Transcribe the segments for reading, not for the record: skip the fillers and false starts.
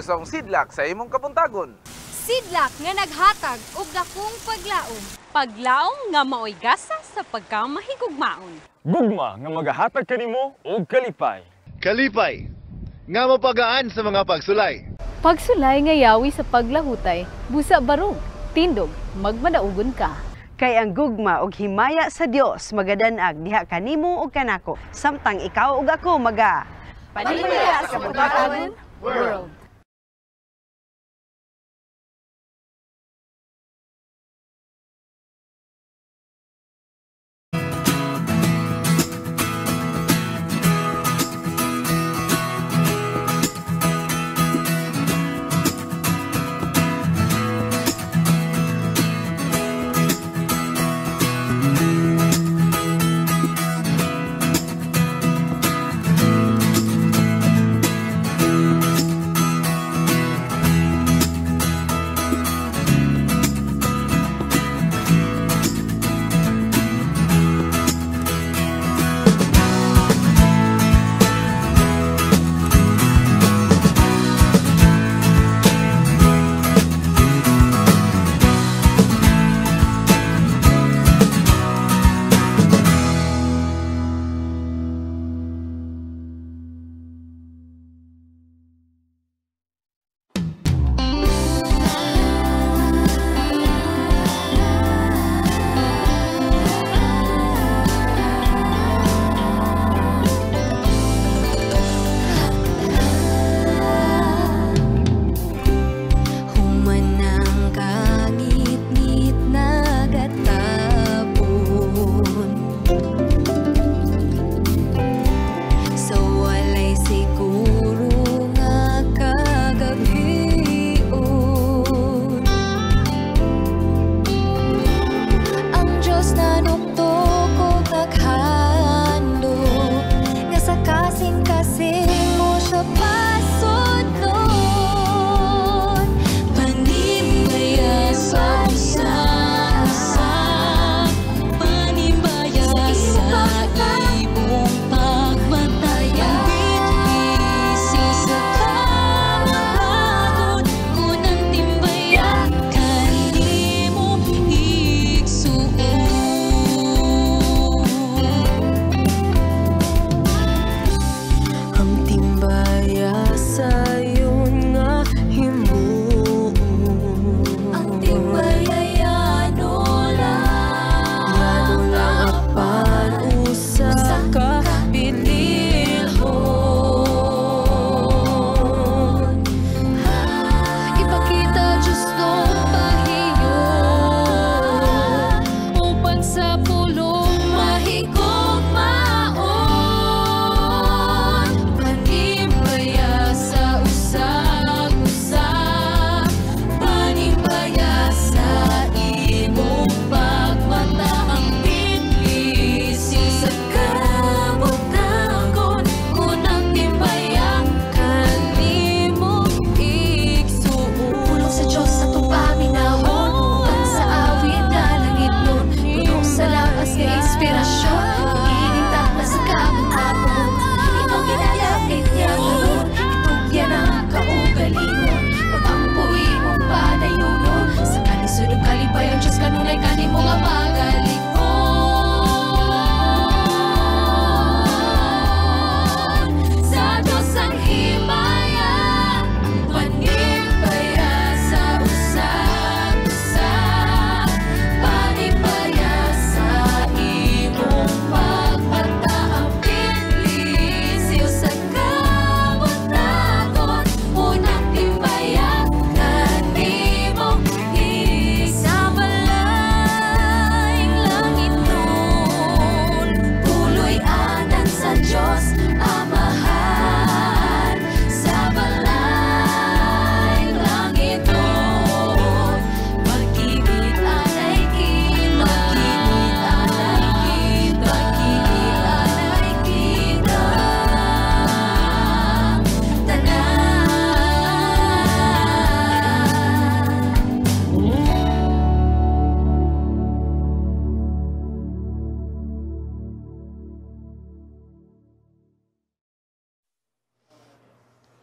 Sa Sidlak sa imong kabuntagon. Sidlak nga naghatag og dakong paglaom. Paglaom nga maoy gasa sa pagkamahigugmaon. Gugma nga magahatag kanimo og kalipay. Kalipay nga mapagaan sa mga pagsulay. Pagsulay nga yawi sa paglahutay, busa barog, tindog, magmadaugon ka. Kay ang gugma og himaya sa Dios magadanag diha kanimo ug kanako samtang ikaw ug ako maga Panimaya sa Kabuntagon World.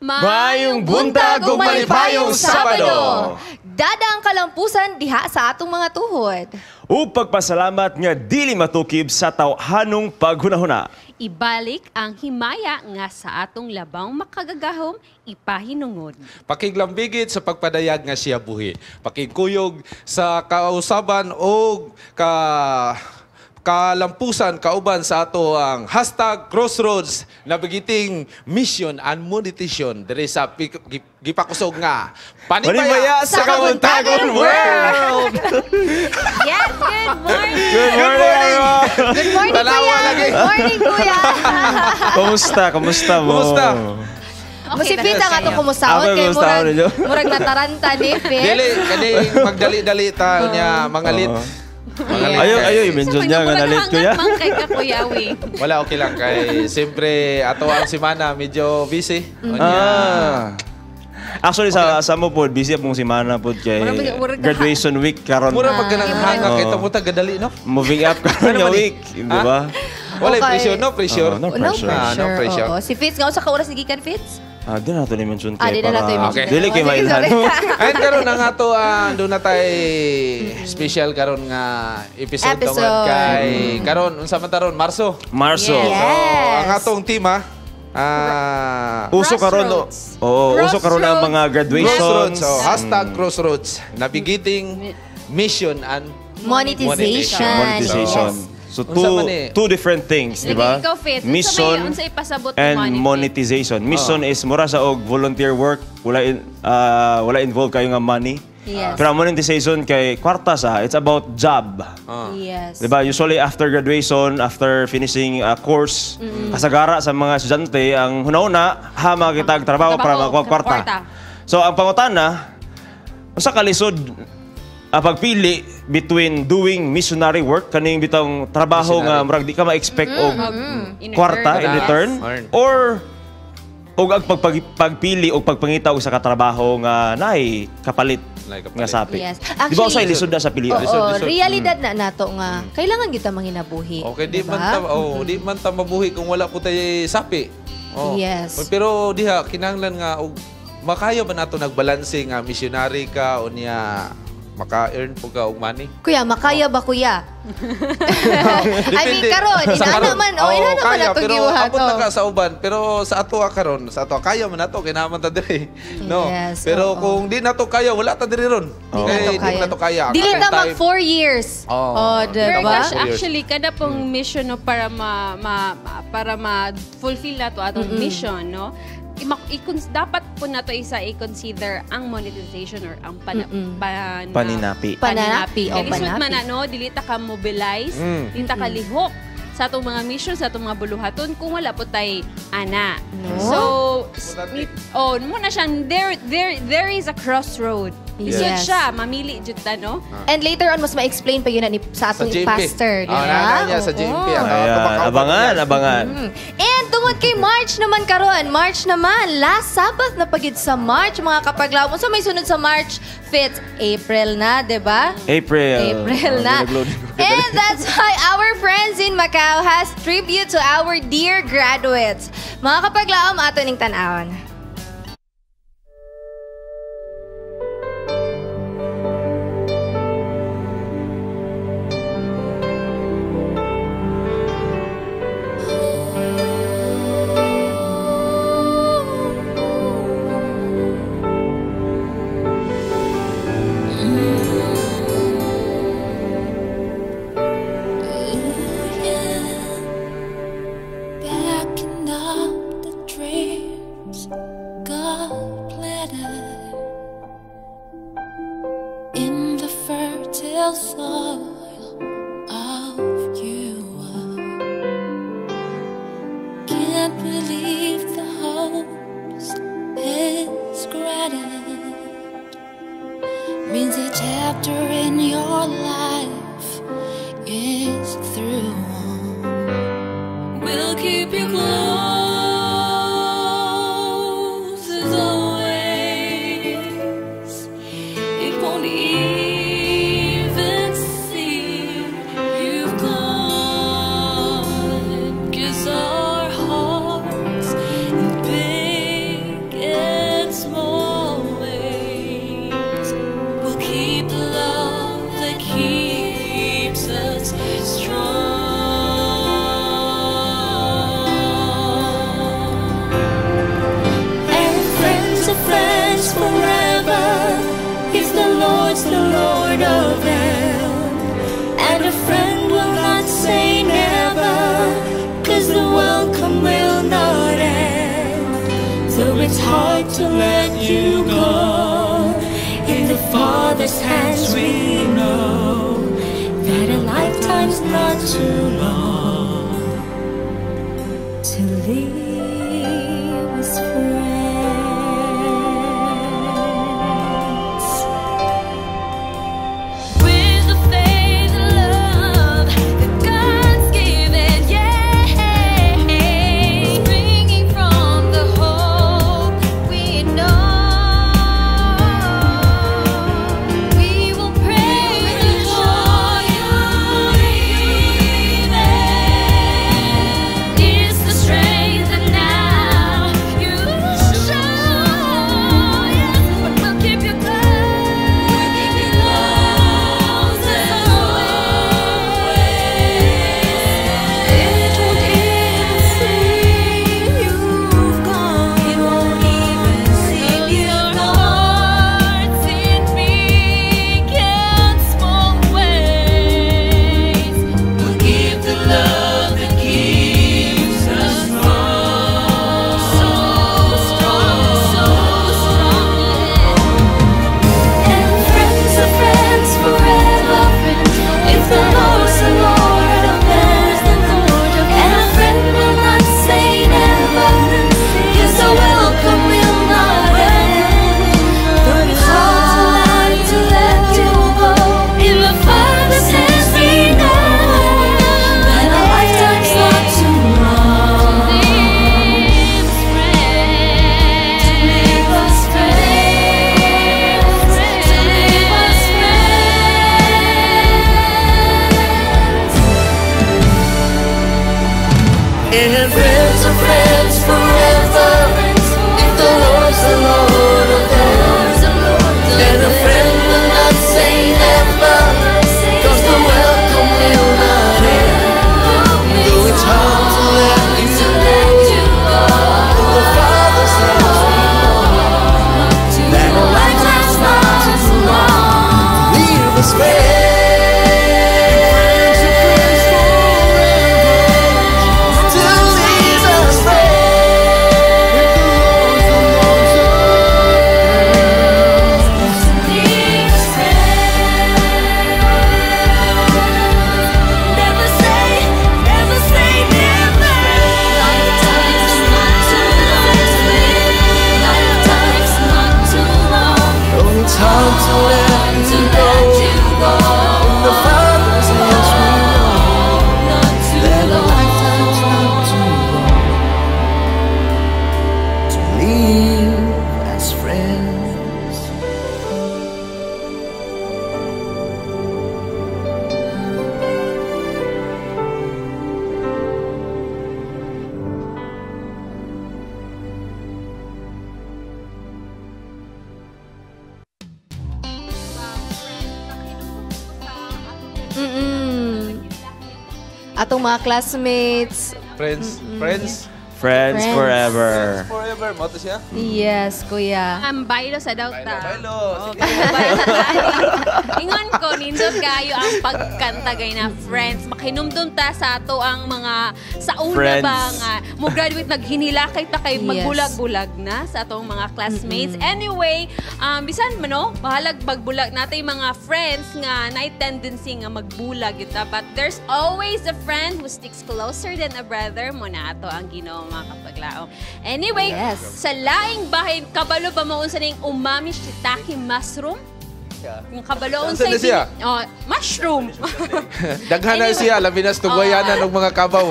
Maayong buntag ug malipayong Sabado. Dada ang kalampusan diha sa atong mga tuhod. Ug pagpasalamat nga dili matukib sa tawhanong paghunahuna. Ibalik ang himaya nga sa atong labaw makagagahom ipahinungod. Pakiglambigit sa pagpadayag nga siya buhi. Pakigkuyog sa kausaban o kalampusan kauban sa ato ang #Crossroads nabigiting mission and monetization diri sa gipakusog nga Panibaya sa Kabuntagon World. Yes, good morning. Good morning. Good morning, Tanawa kuya. lagi. Good morning, kuya. Kumusta? Kumusta mo? Kumusta? Okay, si Fit ang atong kumustaon Ako kay kumustaon murag, ninyo? murag nataranta ni Fit. Dili kani magdali-dali ta niya mangalit. Ayo, ayo, i-mention niya nga nalit kuya. Man kay ka kuya we. Wala, okay lang kay siyempre ato ang semana medyo busy. Ah. Actually sa sa mo pod busy akong semana pod kay graduation week karon. Mura pag ganang hanga kay tamo ta gadali no. Moving up karon nga week, di ba? Wala pressure, no pressure. No pressure. No pressure. Oo. Si Fitz nga usa ka oras gikan Fitz? Di na nato ni-mention kay di na nato i-mention. Dili kay mailhan. Ayun karon ang ato doon na tay special karon nga episode tungod kay karon unsa man taron Marso. Marso. Yes. So ang atong tema uso karon oo, uso karon ang mga graduations. So, #Crossroads nabigiting mission and monetization. Monetization. Yes. So two different things, di ba? Mission and monetization. Mission is mura sa og volunteer work, wala involved kayo nga money. Yes. Pero monetization kay kwarta sa, it's about job. Yes. Di ba? Usually after graduation, after finishing a course, kasagara sa mga estudyante ang hunahuna ha makitag trabaho para makuha kwarta. So ang pangutana, usa ka lisod pagpili between doing missionary work kaning bitong trabaho nga murag di ka ma-expect og kwarta in return or og ang pagpili og pagpangita og sa katrabaho nga naay kapalit nga sapi. Yes. Actually, di ba usay lisod na sa pilian? Oo, realidad na nato nga kailangan kita manginabuhi. Okay, di man ta di man ta mabuhi kung wala po tay sapi. Oh. Yes. Pero diha kinahanglan nga og makaya ba nato nagbalanse nga missionary ka o niya maka-earn po ka og money? Kuya, makaya ba kuya? I mean, karon, inana man, inana man ato gibuhat. Pero abot na ka sa uban, pero sa ato karon, sa ato kaya man ato, kinaman ta diri. No. Yes, pero kung di nato kaya, wala ta diri ron. Kay di nato kaya. Dili ta mag 4 years. Oh, diba? Actually, kada pong mission no para para ma-fulfill nato atong mission, no? Dapat po nato isa i-consider ang monetization or ang paninapi. Pananapi. Kaya lisod man na, no? Dili ta ka mobilize, dili ta ka lihok sa atong mga mission, sa atong mga buluhaton kung wala po tay ana. No? So, muna siyang, there is a crossroad. Lisod siya, mamili jud ta, no? And later on, mas ma-explain pa yun na sa atong pastor, di ba? Niya, sa JMP. Abangan, abangan. And tungod kay March naman karon, March naman, last Sabbath na pagid sa March, mga kapaglaom. So may sunod sa March, Fitz, April na, di ba? April. April na. And that's why our friends in Macau has tribute to our dear graduates. Mga kapaglaom, ato ning tan-awon. Backing up the dreams God planted in the fertile soil of you. Can't believe the hopes is granted. Means a chapter in your life is through. We'll keep you close as always. It won't even seem you've gone, 'cause our hearts in big to let you go. In the Father's hands we know that a lifetime's not too long to live as friends. With the faith and love that God's given, yeah, springing from the hope we know, we will pray the joy of leaving is the strength that now you show. Yes, but we'll keep you close, keep you close as always. It won't even seem you've gone. It won't even seem you've gone. Hearts in big and small ways. We'll give the love that keeps us strong. So strong, so strong. And friends are friends forever. If the Lord's the Lord of them, and a friend will not say never, 'cause the welcome will not end. Though it's hard to let you go, in the Father's hands we know that a lifetime's not too long. To live as friends, to live as friends, to live as friends. And friends are friends forever. If the Lord's the Lord of them, and a friend will not say never, 'cause the welcome will not end. Though it's hard to let you go, in the Father's hands we know that a lifetime's not too long. Leave us friends. Friends are friends forever. To leave us friends. If the Lord's the Lord To leave us friends. Never say, never say never. Lifetime's not too long. Lifetime's not too long. Oh, it's hard to let To you go. let you go. In the Father's hands we know Not too that a long. lifetime's not too long to live as friends. Atong mga classmates. Friends, friends. Friends, Friends. forever. Friends forever. Mo to siya? Yes, kuya. Ang baylo sa daw ta. Baylo. Oh, Sige. baylo. Ingon ko, nindot kayo ang pagkanta gay na friends. Makinumdum ta sa ato ang mga sa una Friends. ba nga mo graduate naghinilakay ta kay Yes. magbulag-bulag na sa atong mga classmates. Anyway, bisan man no, bahalag pagbulag natay mga friends nga naay tendency nga magbulag yun ta. But there's always a friend who sticks closer than a brother mo na ato ang Ginoo, mga kapaglaom. Anyway, Yes. sa laing bahin, kabalo ba mo unsa ning umami shiitake mushroom? Yung kabalo Unsa unsay na siya? Oh, mushroom. Daghan na Anyway. siya, labi na sa tugoyanan og mga kabaw.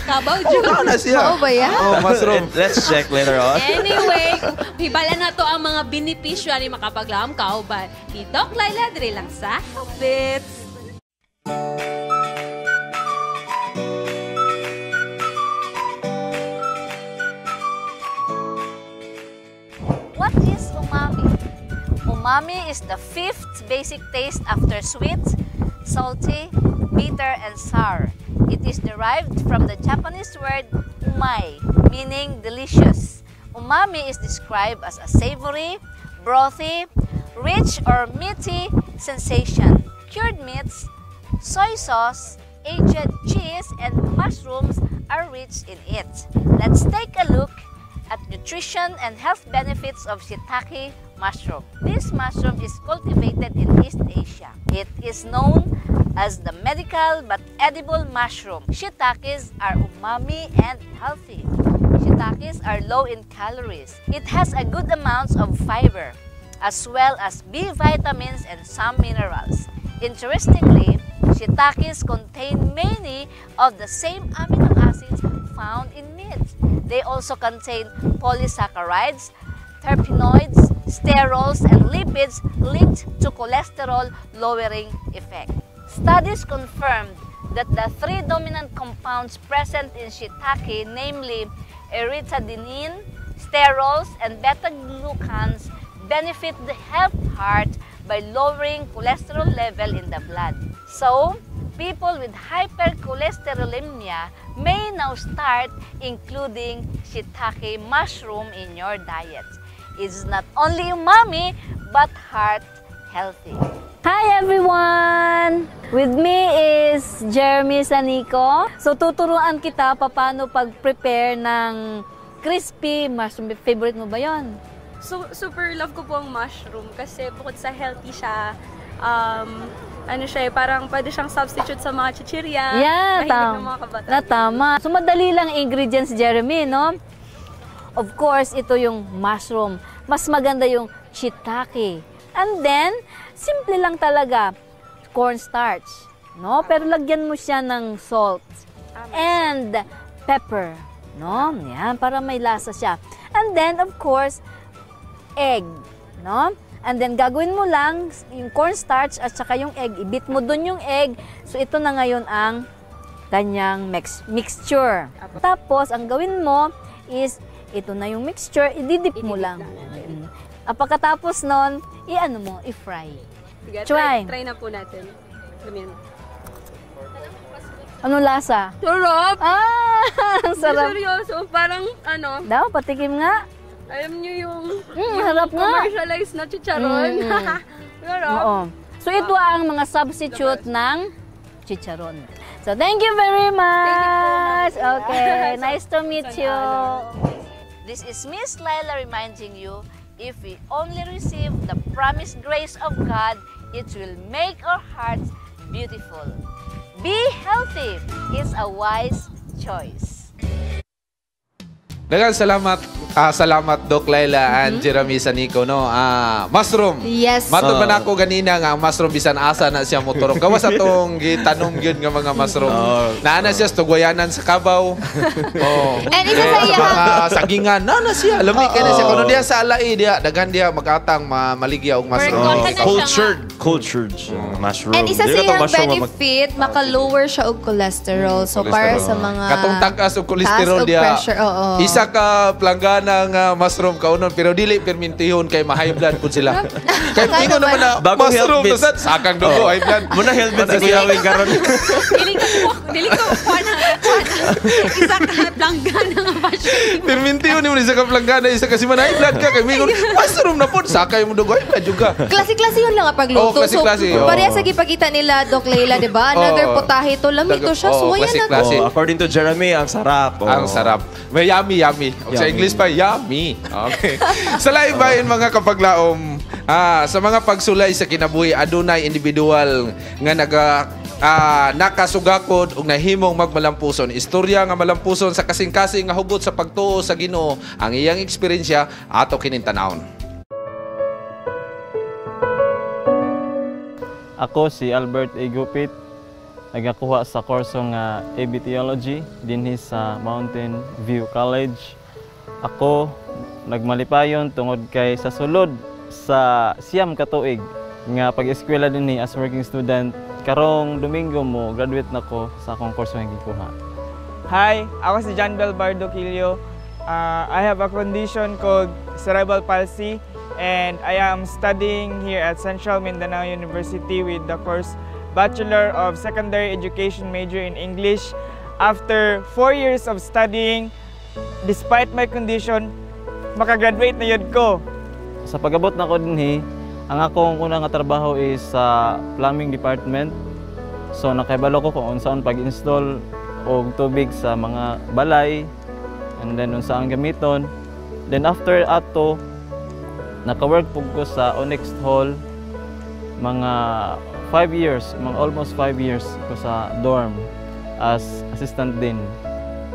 Kabaw jud. Daghan na siya. Mao ba yan? Oh, mushroom. Let's check later on. Anyway, hibala na to ang mga benepisyo ani makapaglaom kauban ni Doc Laila diri lang sa Health. What is umami? Umami is the fifth basic taste after sweet, salty, bitter, and sour. It is derived from the Japanese word umai, meaning delicious. Umami is described as a savory, brothy, rich or meaty sensation. Cured meats, soy sauce, aged cheese, and mushrooms are rich in it. Let's take a look at nutrition and health benefits of shiitake mushroom. This mushroom is cultivated in East Asia. It is known as the medical but edible mushroom. Shiitakes are umami and healthy. Shiitakes are low in calories. It has a good amount of fiber, as well as B vitamins and some minerals. Interestingly, shiitakes contain many of the same amino acids found in meat. They also contain polysaccharides, terpenoids, sterols, and lipids linked to cholesterol-lowering effect. Studies confirmed that the three dominant compounds present in shiitake, namely eritadenine, sterols, and beta-glucans, benefit the health heart by lowering cholesterol level in the blood. So, people with hypercholesterolemia may now start including shiitake mushroom in your diet. It's not only umami, but heart healthy. Hi everyone! With me is Jeremy Sanico. So tuturuan kita paano pag-prepare ng crispy mushroom. Favorite mo ba yon? So, super love ko po ang mushroom kasi bukod sa healthy siya, ano siya eh, parang pwede siyang substitute sa mga chichirya. Yeah, Mahilig tama. ng mga kabataan. Na tama. So madali lang ingredients, Jeremy, no? Of course, ito yung mushroom. Mas maganda yung shiitake. And then, simple lang talaga, cornstarch, no? Pero lagyan mo siya ng salt and pepper, no? Yan, para may lasa siya. And then, of course, egg, no? And then, gagawin mo lang yung cornstarch at saka yung egg. I-beat mo dun yung egg. So, ito na ngayon ang kanyang mixture. Tapos, ang gawin mo is, ito na yung mixture, ididip mo lang. At pagkatapos nun, i-ano mo, i-fry. Sige, Try. try na po natin. Ganyan. Anong lasa? Sarap! Ah, ang sarap. Seryoso, parang ano, Daw, patikim nga. Alam niyo yung, yung harap nga. commercialized na chicharon. Sarap. Oo. So, ito ang mga substitute ng chicharon. So, thank you very much. Okay, nice to meet you. This is Miss Laila reminding you, if we only receive the promised grace of God, it will make our hearts beautiful. Be healthy is a wise choice. Daghang salamat, salamat Doc Laila and Jeremy Sanico, no. Mushroom. Yes. Matod ba nako ganina nga ang mushroom bisan asa na siya moturok. Gawas atong gitanom gyud nga mga mushroom. Naa na siya sa tugwayanan sa Kabaw. Oh. And isa sa iya- Mga sagingan na na siya. Lami kay na siya kuno diha sa Alae diha daghan diha magatang maligya og mushroom. Oh, cultured, cultured mushroom. And isa Di sa na to iyang mushroom nga benefit, maka-lower siya og cholesterol. So, para sa mga Katong tag-as og cholesterol taas og diha. pressure, oo. Isa ka planggana nga mushroom kaunon pero dili permintihon kay ma-high blood pud sila. Kay ingon naman na Bago mushroom health na bits. sad sakang dugo high blood. Muna health bits si Kuya Wing karon. Dili ko kuha na, kuha na. Isa ka planggana nga mushroom. Permintihon nimo isa ka planggana isa kasi man high blood ka kay mingon mushroom na pud sakay mo dugo high blood jud ka. Klase-klase yun lang ang pagluto. Oo, klase-klase, So, oo. pareha sa gipakita nila, Doc Leila, di ba? Another Oo. putahe to. Lami to siya. Oo, So, ayan na. klase-klase. Oh, according to Jeremy, ang sarap. Oh. Ang sarap. May yummy, yummy. O, sa Yummy. English pa, yummy. Okay. Sa lain bahin mga kapaglaom, sa mga pagsulay sa kinabuhi, adunay individual nga nakasugakod ug nahimong magmalampuson. Istorya nga malampuson sa kasing-kasing nga hugot sa pagtuo sa Ginoo ang iyang eksperyensya ato kining tanawon. Ako si Albert A. Gupit, nagakuha sa kurso nga AB Theology dinhi sa Mountain View College. Ako nagmalipayon tungod kay sa sulod sa 9 ka tuig nga pag-eskwela dinhi as working student, karong Domingo mo graduate na ko sa akong kurso nga gikuha. Hi, ako si John Bel Bardoquillo. I have a condition called cerebral palsy and I am studying here at Central Mindanao University with the course Bachelor of Secondary Education major in English. After 4 years of studying, despite my condition, makagraduate na jud ko. Sa pag-abot nako dinhi, ang akong una nga trabaho is sa plumbing department. So nakahibalo ko kung unsaon pag-install og tubig sa mga balay and then unsaang gamiton. Then after ato, naka-work pud ko sa Onyx Hall mga 5 years, mga almost 5 years ko sa dorm as assistant din.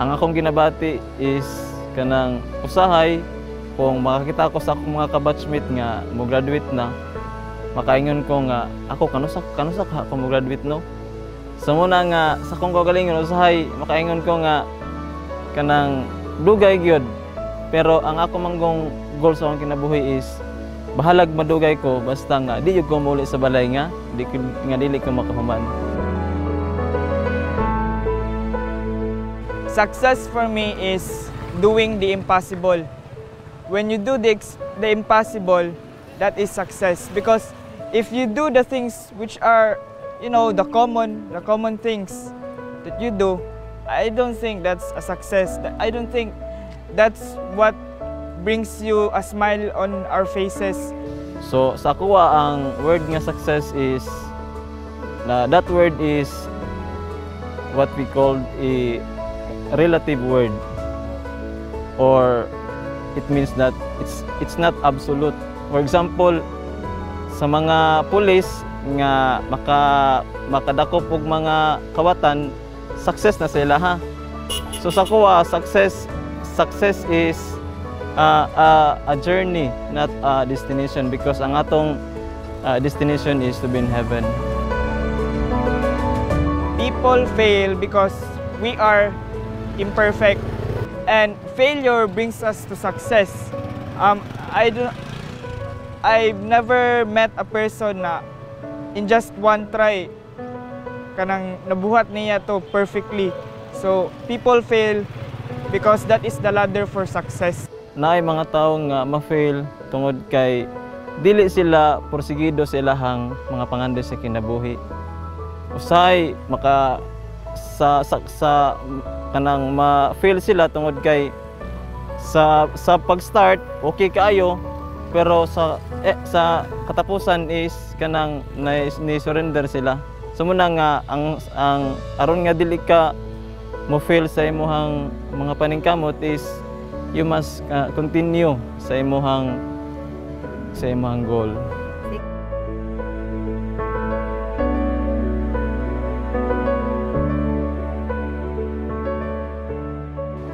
Ang akong ginabati is kanang usahay kung makakita ko sa akong mga kabatchmate nga mo graduate na, makaingon ko nga ako kanusa ka ako mo graduate, no? So muna nga sa akong kaugalingon, usahay makaingon ko nga kanang dugay gyud, pero ang ako manggong goal sa akong kinabuhi is bahalag madugay ko, basta nga di jud ko muli sa balay nga di ko, nga dili ko makahuman. Success for me is doing the impossible. When you do the impossible, that is success. Because if you do the things which are the common things that you do, I don't think that's a success. I don't think that's what brings you a smile on our faces. So sa akoa, ang word nga success is na that word is what we call a relative word, or it means that it's not absolute. For example, sa mga pulis nga makadakop og mga kawatan, success na sila ha. So sa akoa, success is a journey, not a destination, because ang atong destination is to be in heaven. People fail because we are imperfect, and failure brings us to success. I don't, I've never met a person na in just one try kanang nabuhat niya to perfectly. So people fail because that is the ladder for success. Naay mga tao nga ma-fail tungod kay dili sila porsigido sa ilahang mga pangandoy sa kinabuhi. Usahay maka sa kanang ma-fail sila tungod kay sa pag-start okay kaayo, pero sa katapusan is kanang na, ni surrender sila. So muna nga ang aron nga dili ka mo fail sa imuhang mga paningkamot is you must continue sa imuhang goal.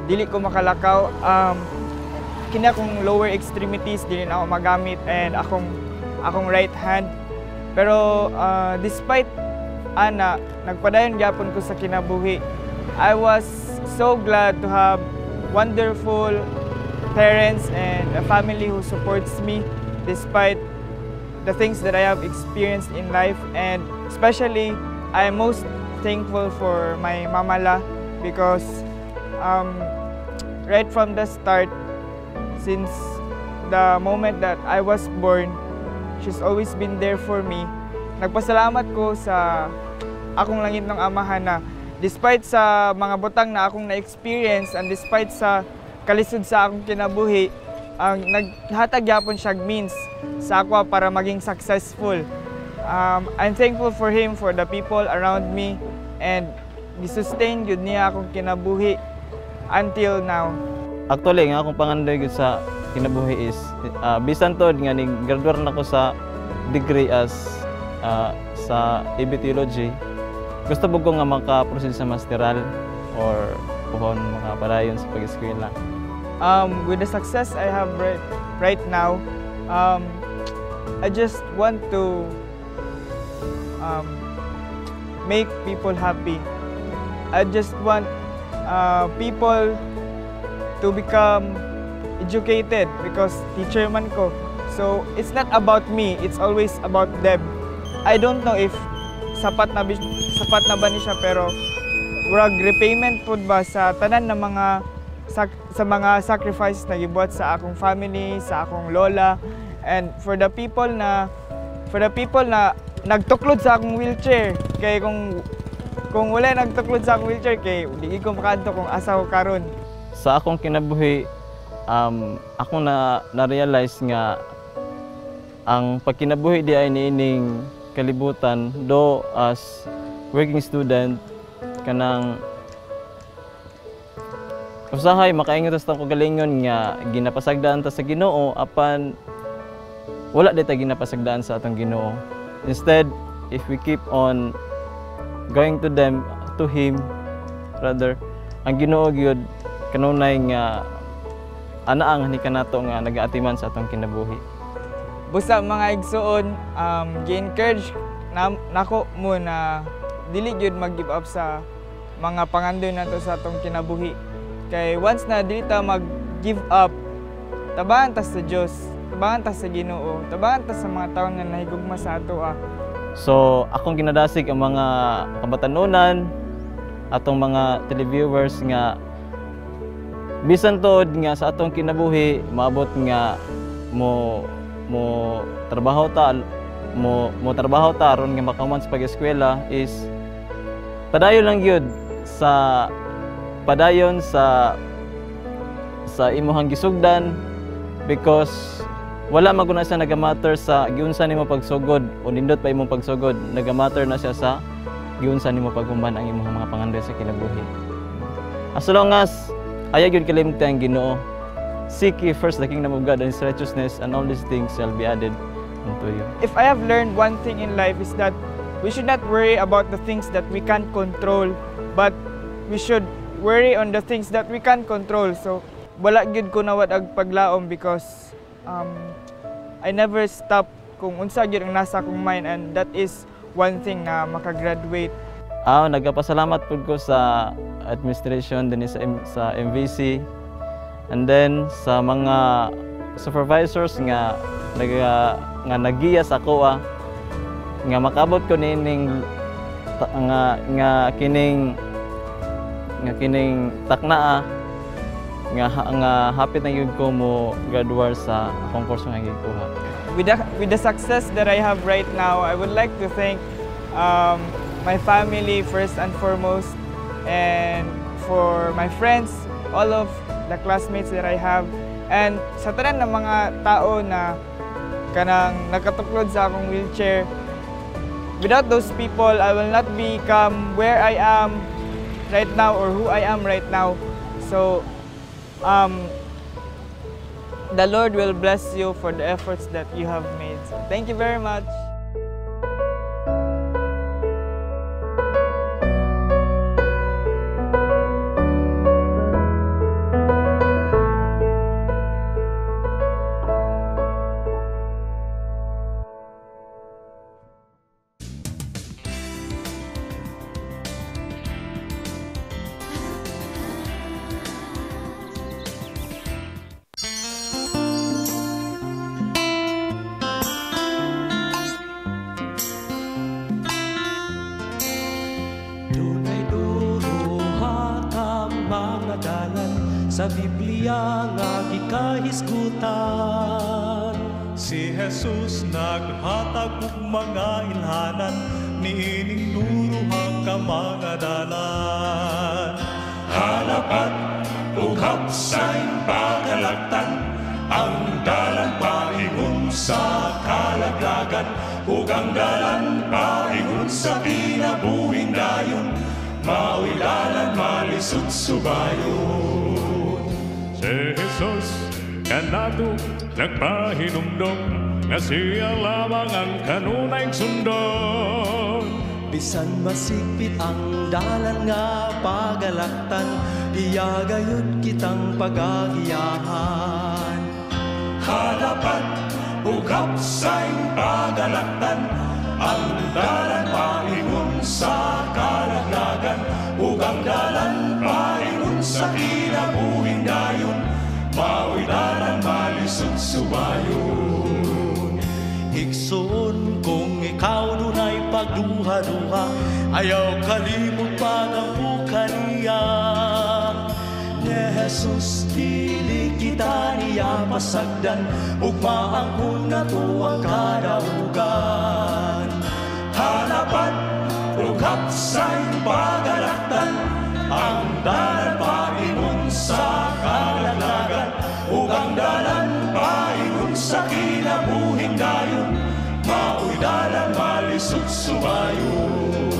Dili ko makalakaw. Kini akong lower extremities dili na ako magamit and akong right hand. Pero despite ana, nagpadayon gyapon ko sa kinabuhi. I was so glad to have wonderful parents and a family who supports me despite the things that I have experienced in life, and especially I am most thankful for my mamala because right from the start, since the moment that I was born, she's always been there for me. Nagpasalamat ko sa akong langitnong amahan na despite sa mga butang na akong na-experience and despite sa kalisod sa akong kinabuhi, ang naghatag gyapon siya means sa ako para maging successful. I'm thankful for him, for the people around me, and gisustain gyud niya akong kinabuhi until now. Actually, nga akong pangandoy gyud sa kinabuhi is bisan tod nga ni graduate na ko sa degree as sa AB Theology, gusto ko nga maka-proceed sa masteral or puhon makapadayon sa pag-eskwela. With the success I have right now, I just want to make people happy. I just want people to become educated because teacher man ko. So it's not about me, it's always about them. I don't know if sapat na ba ni siya, pero murag repayment pud ba sa tanan ng mga sa mga sacrifices na gibuhat sa akong family, sa akong lola, and for the people na nagtuklod sa akong wheelchair, kay kung wala nagtuklod sa akong wheelchair, kay di ko makaadto kung asa ko karon. Sa akong kinabuhi, ako na na-realize nga ang pagkinabuhi di ay niining kalibutan do as working student, kanang Usahay makaingon ta sa atong kagalingon nga ginapasagdaan ta sa Ginoo, apan wala di ta ginapasagdaan sa atong Ginoo. Instead, if we keep on going to them, to Him rather, ang Ginoo gyud kanunay nga ana ang ni kanato nga nagaatiman sa atong kinabuhi. Busa mga igsuon, gi-encourage na, nako mo na dili gyud mag-give up sa mga pangandoy nato sa atong kinabuhi. Kay once na dili ta mag-give up, tabangan ta sa Dios, tabangan ta sa Ginoo, tabangan ta sa mga tawo nga nahigugma sa ato. So, akong ginadasig ang mga kabatanunan, atong mga televiewers nga bisan tuod nga sa atong kinabuhi maabot nga mo mo trabaho ta mo mo trabaho ta aron nga makahuman sa pag-eskwela is padayon lang gyud sa padayon sa imuhang gisugdan, because wala man guna siya nagamatter sa giunsa nimo pagsugod o nindot pa imong pagsugod. Nagamatter na siya sa giunsa nimo paghuman ang imong mga pangandoy sa kinabuhi. As long as ayaw gyud kalimti ang Ginoo. Seek ye first the kingdom of God and His righteousness, and all these things shall be added unto you. If I have learned one thing in life is that we should not worry about the things that we can't control, but we should worry on the things that we can control. So, wala gyud ko nawad ag paglaom because I never stop kung unsa gyud ang nasa akong mind, and that is one thing na makagraduate. Nagapasalamat pud ko sa administration dinhi sa MVC, and then sa mga supervisors nga nga nagiya sa ako nga makabot ko niining nga kining taknaa nga hapit na gyud ko mo graduate sa akong kurso nga gikuha. With the success that I have right now, I would like to thank my family first and foremost, and for my friends, all of the classmates that I have, and sa tanan ng mga tao na kanang nakatuklod sa akong wheelchair. Without those people, I will not become where I am right now or who I am right now. So, the Lord will bless you for the efforts that you have made. So, thank you very much. Dunay duha ka mga dalan sa Biblia nga gikahisgutan. Si Jesus naghatag og mga ilhanan niining duha ka mga dalan. Halapat ug hapsay pagalaktan, ang dalan paingon sa kalaglagan, ug ang dalan paingon sa kinabuhing dayon, mao'y dalan malisod subayon. Si Jesus kanato nagpahinumdom nga siya lamang ang kanunay sundon. Bisan masigpit ang dalan nga pagalaktan, iya gayud kitang pagagiyahan. Halapat ug hapsay pagalaktan, ang dalan paingon sa kalaglagan, ug ang dalan paingon sa kinabuhing dayon, mao'y dalan malisod subayon. Igsoon kung ikaw dunay pagduha-duha, ayaw kalimot pagampo kaniya. Ni Jesus dili kita niya pasagdan, ug maangkon nato ang kadaugan. Halapat ug hapsay pagalaktan, ang dalan paingon sa kalaglagan, ug ang dalan paingon sa kinabuhing dayon, mao'y dalan malisod subayon.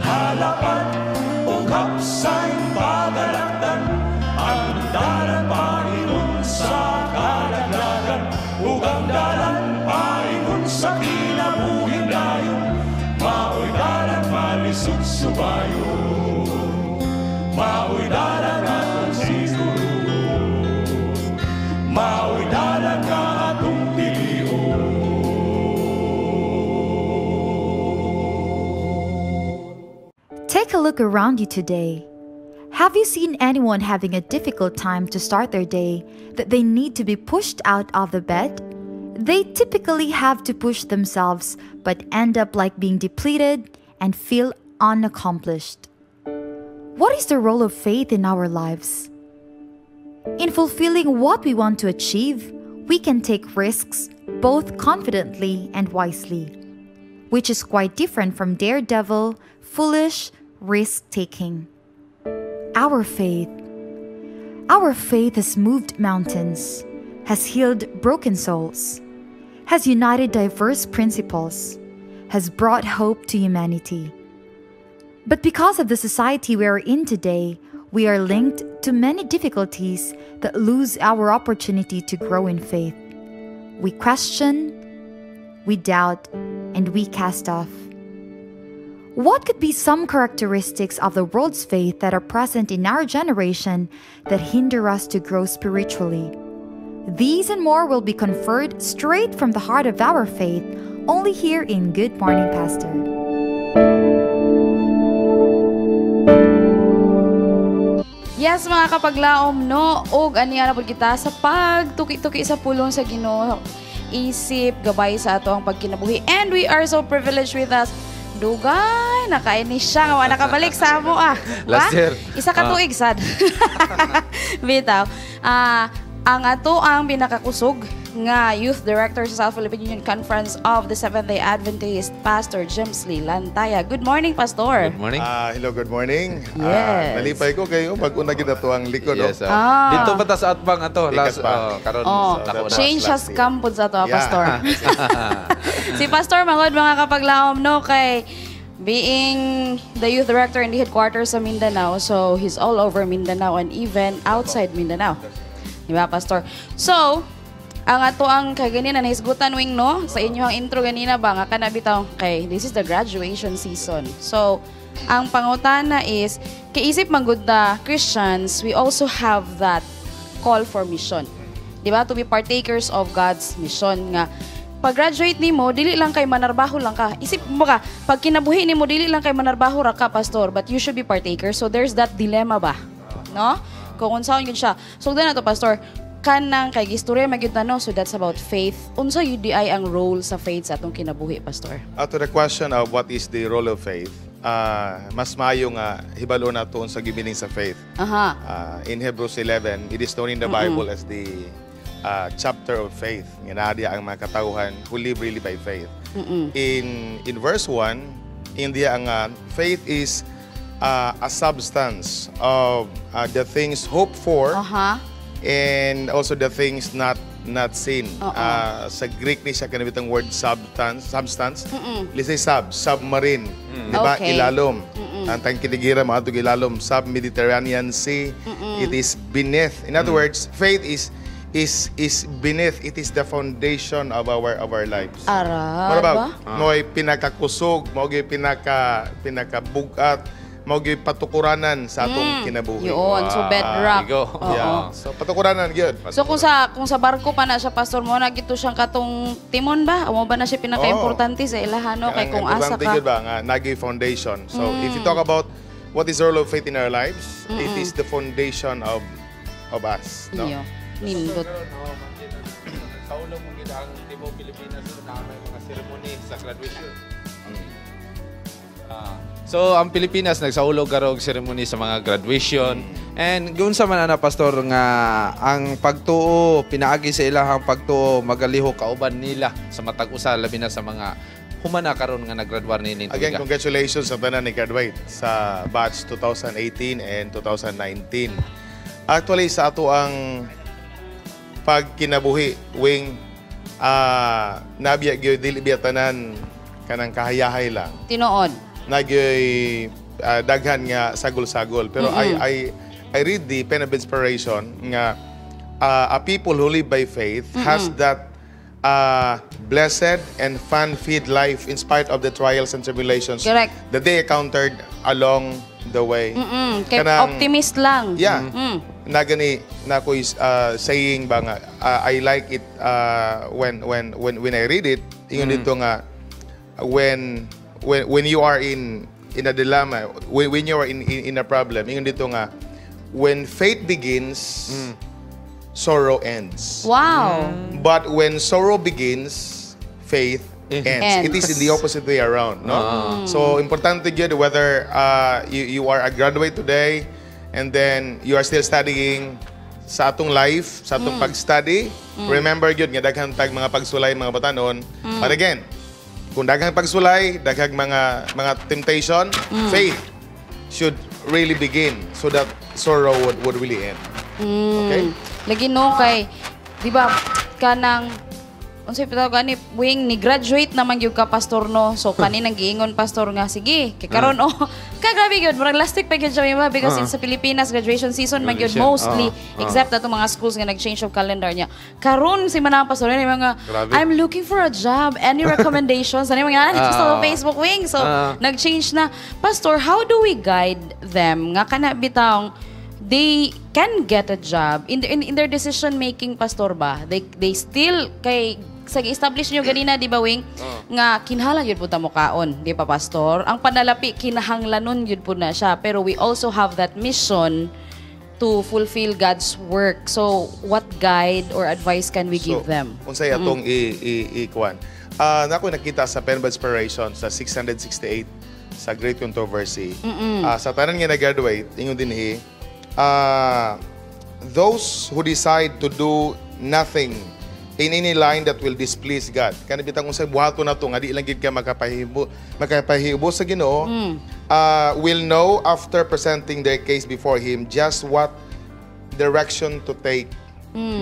Halapat ug hapsay pagalaktan, Lisod subayon, mao'y dalan atong siguruhon, mao'y dalan nga atong pilion. Take a look around you today. Have you seen anyone having a difficult time to start their day that they need to be pushed out of the bed? They typically have to push themselves but end up like being depleted and feel unaccomplished. What is the role of faith in our lives? In fulfilling what we want to achieve, we can take risks both confidently and wisely, which is quite different from daredevil, foolish risk taking. Our faith. Our faith has moved mountains, has healed broken souls, has united diverse principles, has brought hope to humanity. But because of the society we are in today, we are linked to many difficulties that lose our opportunity to grow in faith. We question, we doubt, and we cast off. What could be some characteristics of the world's faith that are present in our generation that hinder us to grow spiritually? These and more will be conferred straight from the heart of our faith, only here in Good Morning Pastor. Yes, mga kapaglaom, no, og aniya na pud kita sa pagtuki-tuki sa pulong sa Ginoo, isip gabay sa ato ang pagkinabuhi. And we are so privileged with us. Dugay, nakaini siya nga wa nakabalik sa amo ah. Last year. Isa ka tuig sad. Bitaw. Ang ato ang pinakakusog nga Youth Director sa South Philippine Union Conference of the Seventh-day Adventist, Pastor James Lee Lantaya. Good morning, Pastor. Good morning. Hello, good morning. Yes. Nalipay ko kayo pag-una gid ato ang likod. Yes, oh. Dito pa ta sa atbang ato last pa. Karon Oh, dako na. change has come pud sa ato, Yeah. Pastor. Si Pastor mangod mga kapaglaom no kay being the youth director in the headquarters sa Mindanao, so he's all over Mindanao and even outside Mindanao. Di ba, Pastor? So, ang ato ang kaganina nahisgutan wing no sa inyo ang intro ganina ba nga kana bitaw kay this is the graduation season. So, ang pangutana is kaisip man gud na Christians, we also have that call for mission. Di ba? To be partakers of God's mission nga pag-graduate nimo dili lang kay manarbaho lang ka. Isip mo ka, pag kinabuhi nimo dili lang kay manarbaho ra ka, Pastor, but you should be partaker. So there's that dilemma ba? No? Kung unsaon gyud siya. So na to, Pastor, kanang kay gistorya magyud ta, no? So that's about faith. Unsa yud di ay ang role sa faith sa atong kinabuhi, Pastor? To the question of what is the role of faith, mas maayo nga hibalo nato unsa gibiling sa faith. Aha. In Hebrews 11, it is known in the Bible as the chapter of faith. Nga naa diya ang mga katawhan who live really by faith. In verse 1, India ang faith is a substance of the things hoped for. And also the things not seen. Sa Greek ni siya kanabitang word substance. Let's say submarine. Di ba? Okay. Ilalom. Ang tangkiligira mga itong ilalom, sub-Mediterranean Sea. It is beneath. In other words, faith is beneath. It is the foundation of our lives. Ara, What about ba? Mo'y pinakakusog, mo'y pinakabugat, mao gyud patukuranan sa atong kinabuhi. Yun, so bedrock. Oo. Yeah. So patukuranan gyud. So kung sa barko pa na siya, Pastor, mo na gito siyang katong timon ba? Mo ba na siya pinaka-importante sa ilahan no kay kung asa importante ka. gyud ba nga nagi foundation. So if you talk about what is the role of faith in our lives, it is the foundation of us, no? Iyo. Nindot. Sa ulo mo gid ang Timo Pilipinas na may mga ceremony sa graduation. So ang Pilipinas nagsaulog karog ceremony sa mga graduation. And giunsa man ana, Pastor, nga ang pagtuo pinaagi sa ilahang pagtuo magalihok kauban nila sa matag usa labi na sa mga humana karon nga naggraduar niini. Again, congratulations sa tanan ni graduate sa batch 2018 and 2019. Actually sa ato ang pagkinabuhi wing nabiya gyud dili biya tanan kanang kahayahay lang. Tinuod. Nagyoy daghan nga sagol-sagol. Pero I read the Pen of Inspiration nga a people who live by faith has that blessed and fun-filled life in spite of the trials and tribulations that they encountered along the way. Kay optimist lang. Yeah. Nagani na ko is saying ba nga I like it when I read it, ingon dito nga when you are in a dilemma, when you are in a problem, ingon dito nga when faith begins, sorrow ends. But when sorrow begins, faith ends. Ends. It is in the opposite way around, no? So importante gyud whether you are a graduate today and then you are still studying sa atong life, sa atong pag-study, remember gyud nga daghan tag mga pagsulay, mga batanon. But again, kung daghang pagsulay, daghang mga temptation, faith should really begin so that sorrow would really end. Okay? Lagi no kay, di ba, kanang unsay patawag ani, wing ni graduate naman gyud ka, pastor, no? So kaninang giingon, pastor, nga sige kay karon, oh, ka grabe gyud, murag last week pa gyud siya ba, because sa Pilipinas graduation season man gyud Graduation, mostly, except atong mga schools nga nag-change of calendar niya karon. Si manang pastor ni mga Grabe. "I'm looking for a job, any recommendations?" Ano mga sa Facebook, wing. So nag-change na. Pastor, how do we guide them nga kana bitawng they can get a job in their decision making, pastor ba? They still, kay sa establish niyo ganina, di ba, wing, nga kinahanglan gyud po ta mokaon, di ba, pastor? Ang panalapi kinahanglanon gyud po na siya, pero we also have that mission to fulfill God's work. So what guide or advice can we give So, them? unsay atong i i ikuan? Nako nakita sa Pen of Inspiration sa 668 sa Great Controversy. Sa tanan nga nag-graduate, ingon dinhi, those who decide to do nothing in any line that will displease God. Kani bitang unsay buhaton nato nga di lang gid ka makapahibo sa Ginoo, will know after presenting their case before Him just what direction to take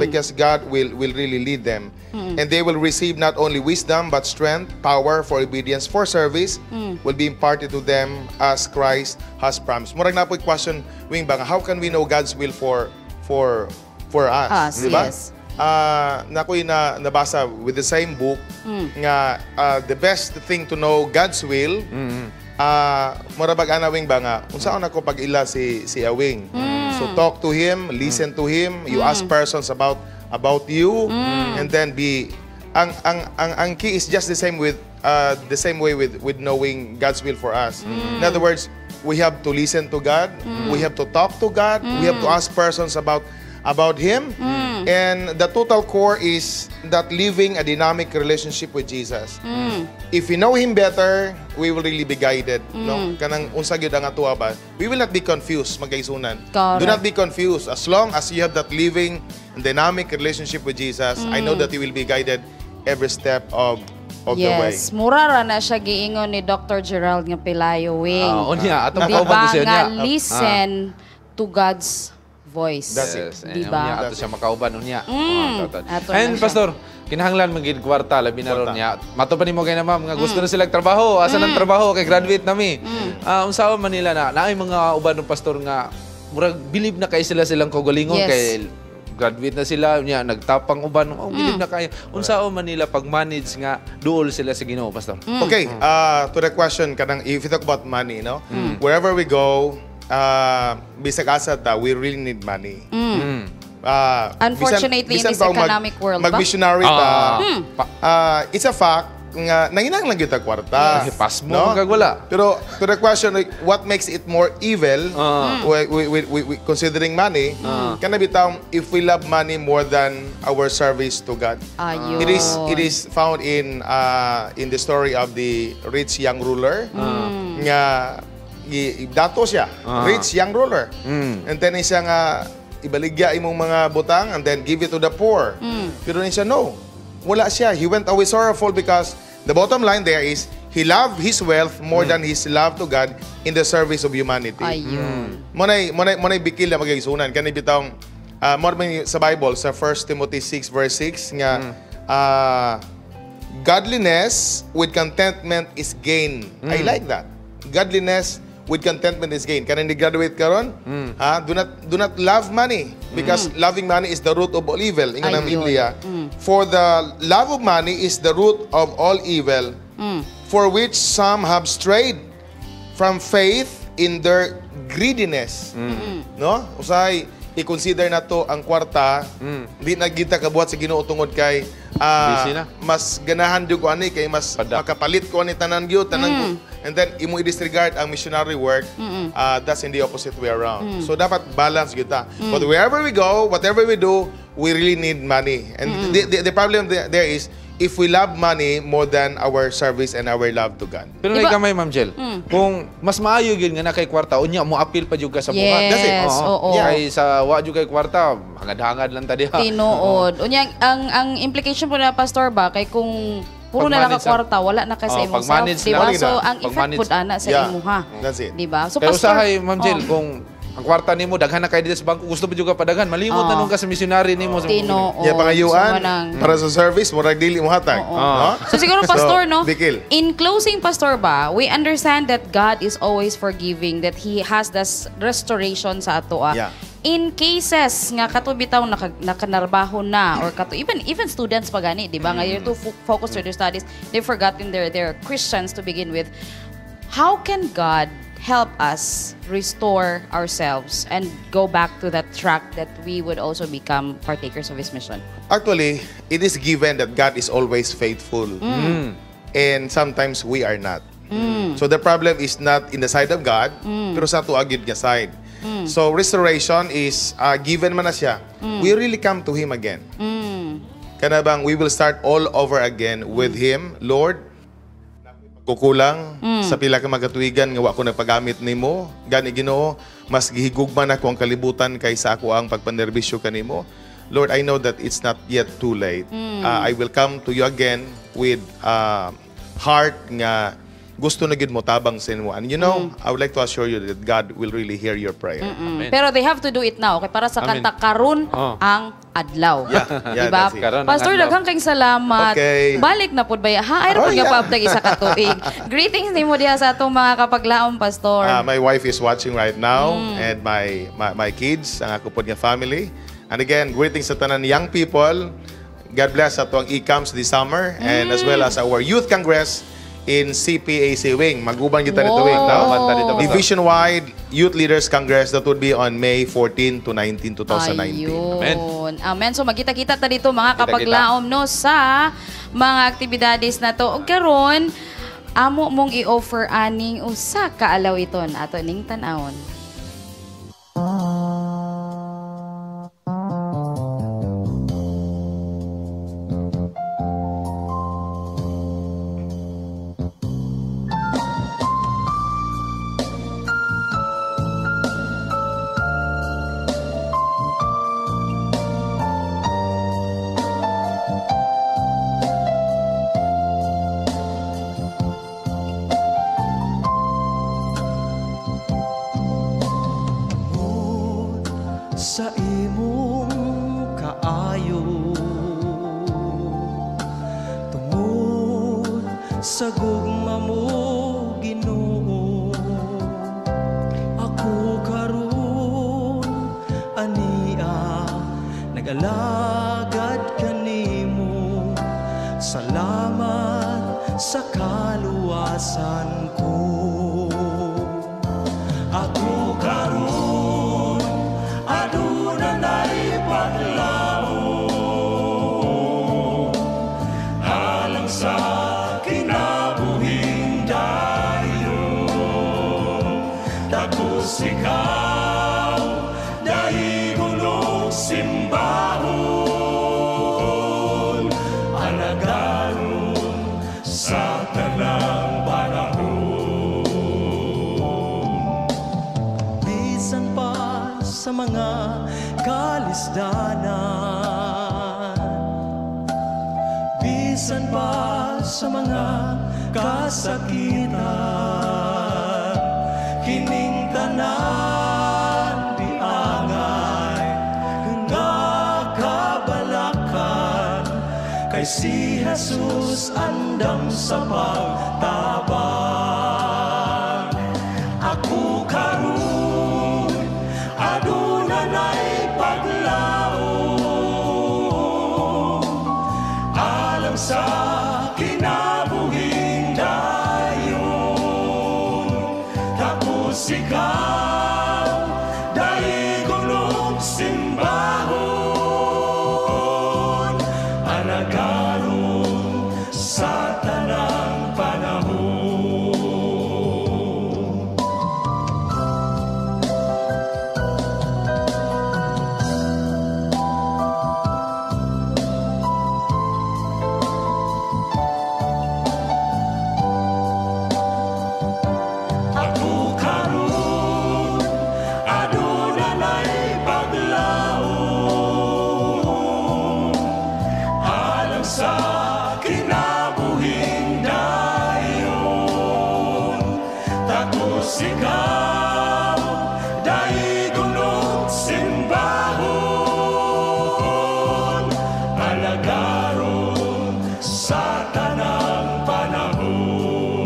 because God will really lead them. And they will receive not only wisdom but strength, power for obedience, for service will be imparted to them as Christ has promised. Murag na po question, wing ba nga, how can we know God's will for us? Us, di ba? Yes. Nakoy na nabasa with the same book nga the best thing to know God's will, mura bag ana, wing ba, nga unsaon ako pag-ila si Awing. So talk to him, listen to him, you ask persons about you and then be ang key is just the same with the same way with knowing God's will for us. In other words, we have to listen to God, we have to talk to God, we have to ask persons about Him. And the total core is that living a dynamic relationship with Jesus. If we know Him better, we will really be guided. No? Kanang unsa gyud ang atuwa ba? We will not be confused, magkaigsuonan. Do not be confused. As long as you have that living and dynamic relationship with Jesus, I know that you will be guided every step of the way. Yes, mura ra na siya giingon ni Dr. Gerald nga Pelayo, wing. Ah, unya, atong Di kauban ba ko siya, nga unya. listen to God's voice. That's it. Di Unya, ba? ato siya makauban unya. Ato And na siya. pastor, kinahanglan man gid kwarta labi na ron niya. Mato pa nimo kay na, ma'am, nga gusto na sila trabaho. Asa nang trabaho kay graduate nami. Unsaon man nila na naay mga uban ng pastor nga murag believe na kay sila silang kaugalingon kay graduate na sila unya nagtapang uban, oh, believe na kayo. Unsaon man nila pag-manage nga duol sila sa Ginoo, pastor? Okay, to the question, kanang if you talk about money, no? Wherever we go, bisag asa ta, we really need money. Unfortunately, in bisan this pa economic world ba? mag-missionary ta, it's a fact nga nanginahanglan gyud tag kwarta. Yes. Pasmo man kag wala. Pero to the question, like, what makes it more evil, we considering money, kana bitaw if we love money more than our service to God. Ayun. It is found in the story of the rich young ruler nga dato siya, rich young ruler. And then siya nga ibaligya imong mga butang and then give it to the poor. Pero ni siya, no. Wala siya. He went away sorrowful because the bottom line there is he loved his wealth more than his love to God in the service of humanity. Ayun. Mo nay bikil na magigsunan kani bitawng mo man sa Bible sa 1 Timothy 6 verse 6 nga godliness with contentment is gain. I like that. Godliness with contentment is gain. Kanang ni graduate karon, ha, do not love money because loving money is the root of all evil. Ingon ang Ayun. Biblia. For the love of money is the root of all evil, for which some have strayed from faith in their greediness. No? Usay, i-consider na to ang kwarta, hindi na kita kabuhat sa Ginoo tungod kay Busy na. Mas ganahan jud ko ani kay mas makapalit ko ani tanan gyud tanan ko. And then imo i-disregard ang missionary work. That's in the opposite way around. So dapat balance gyud ta. But wherever we go, whatever we do, we really need money. And the problem there is if we love money more than our service and our love to God. Pero diba, gamay, Ma'am Jel, kung mas maayo gyud nga na kay kwarta, unya mo appeal pa jud ka sa buhat. Yes, oo. Kay sa wa jud kay kwarta, hangad-hangad lang ta diha. Tinuod. Unya ang implication po na, Pastor, ba kay kung puro na lang ka Pag-manage kwarta, wala na kay sa Oh, imong self, pag-manage di ba? lang. So ang effect Pag-manage. pud ana sa imuha. That's it. Di ba? So Kaya Pastor, usahay, Ma'am Jel, oh, kung ang kwarta nimo daghan na kay dito sa bangko, gusto pa jud ka padaghan, malimot na Oh. nung ka sa missionary nimo. Tinuod. Yeah, pangayuan So, manang- para sa service, murag dili mo hatag. No? So siguro, Pastor, no? Bikil. In closing, Pastor ba, we understand that God is always forgiving, that He has this restoration sa atoa. Yeah. In cases nga kato bitaw nakanarbaho na or kato even students pa gani, di ba? Nga you're too focused to their studies, they've forgotten their Christians to begin with. How can God help us restore ourselves and go back to that track that we would also become partakers of His mission? Actually, it is given that God is always faithful. And sometimes we are not. So the problem is not in the side of God, pero sa atoa gyud nga side. So restoration is given man na siya. We really come to Him again. Kana bang we will start all over again with Him, Lord. Kukulang sa pila ka magatuigan nga wa ko nagpagamit nimo, gani Ginoo, mas gihigugma na ko ang kalibutan kaysa ako ang pagpanerbisyo kanimo. Lord, I know that it's not yet too late. I will come to you again with heart nga gusto na gyud mo tabang sa imo. And I would like to assure you that God will really hear your prayer. Pero they have to do it now. Okay, para sa Amen. kanta karon Oh. ang adlaw. Yeah, Diba? that's it. Karon ang Pastor, adlaw. daghang kayong salamat. Okay. Balik na pud ba? Ha, ay Oh, pud nga yeah. paabtag isa ka tuig. Greetings nimo diha sa atong mga kapaglaom, Pastor. My wife is watching right now and my kids, ang ako pod nga family. And again, greetings sa tanan young people. God bless sa atuang e-camps this summer and as well as our youth congress in CPAC Wing. Maguban kita nito wing, no? Uban ta dito, Pastor. Division-wide Youth Leaders Congress that would be on May 14 to 19, 2019. Ayun. Amen. So magkita-kita ta dito mga Kita-kita. kapaglaom no sa mga aktibidades na to. Ug karon amo mong i-offer aning usa ka alawiton ato ning tan-awon. Sa imong kaayo, tungod sa gugma mo, Ginoo, ako karon ania nagalagad kanimo. Salamat sa kaluwasan ko. Ako karon aduna na'y paglaom alang sa kinabuhing dayon. Takos ikaw dahigon og simbahon, alagaron sa tanang panahon. Bisan pa sa mga kalisdanan, bisan pa sa mga kasakitan, kining tanan diangay nga kabalakan, kay si Jesus andam sa pagtabang. Ako karon aduna na'y paglaom. Takos ikaw, daigon og simbahon, alagaron sa tanang panahon. Ako karon aduna nay paglaom, alang sa kinabuhing dayon. Takos ikaw, daigon og simbahon, alagaron sa tanang panahon,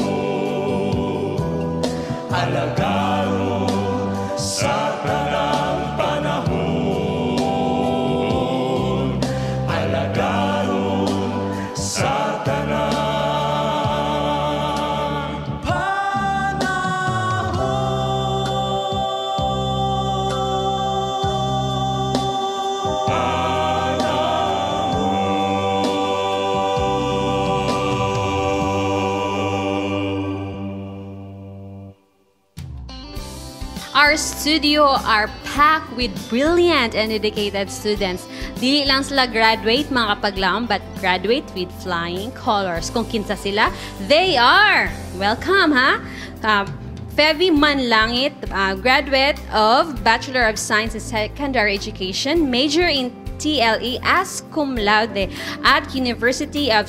alagaron sa tanang panahon, alagaron sa tanang Our studio are packed with brilliant and dedicated students. Dili lang sila graduate, mga kapaglaom, but graduate with flying colors. Kung kinsa sila, they are! Welcome, ha? Fevi Manlangit, graduate of Bachelor of Science in Secondary Education, major in TLE as cum laude at University of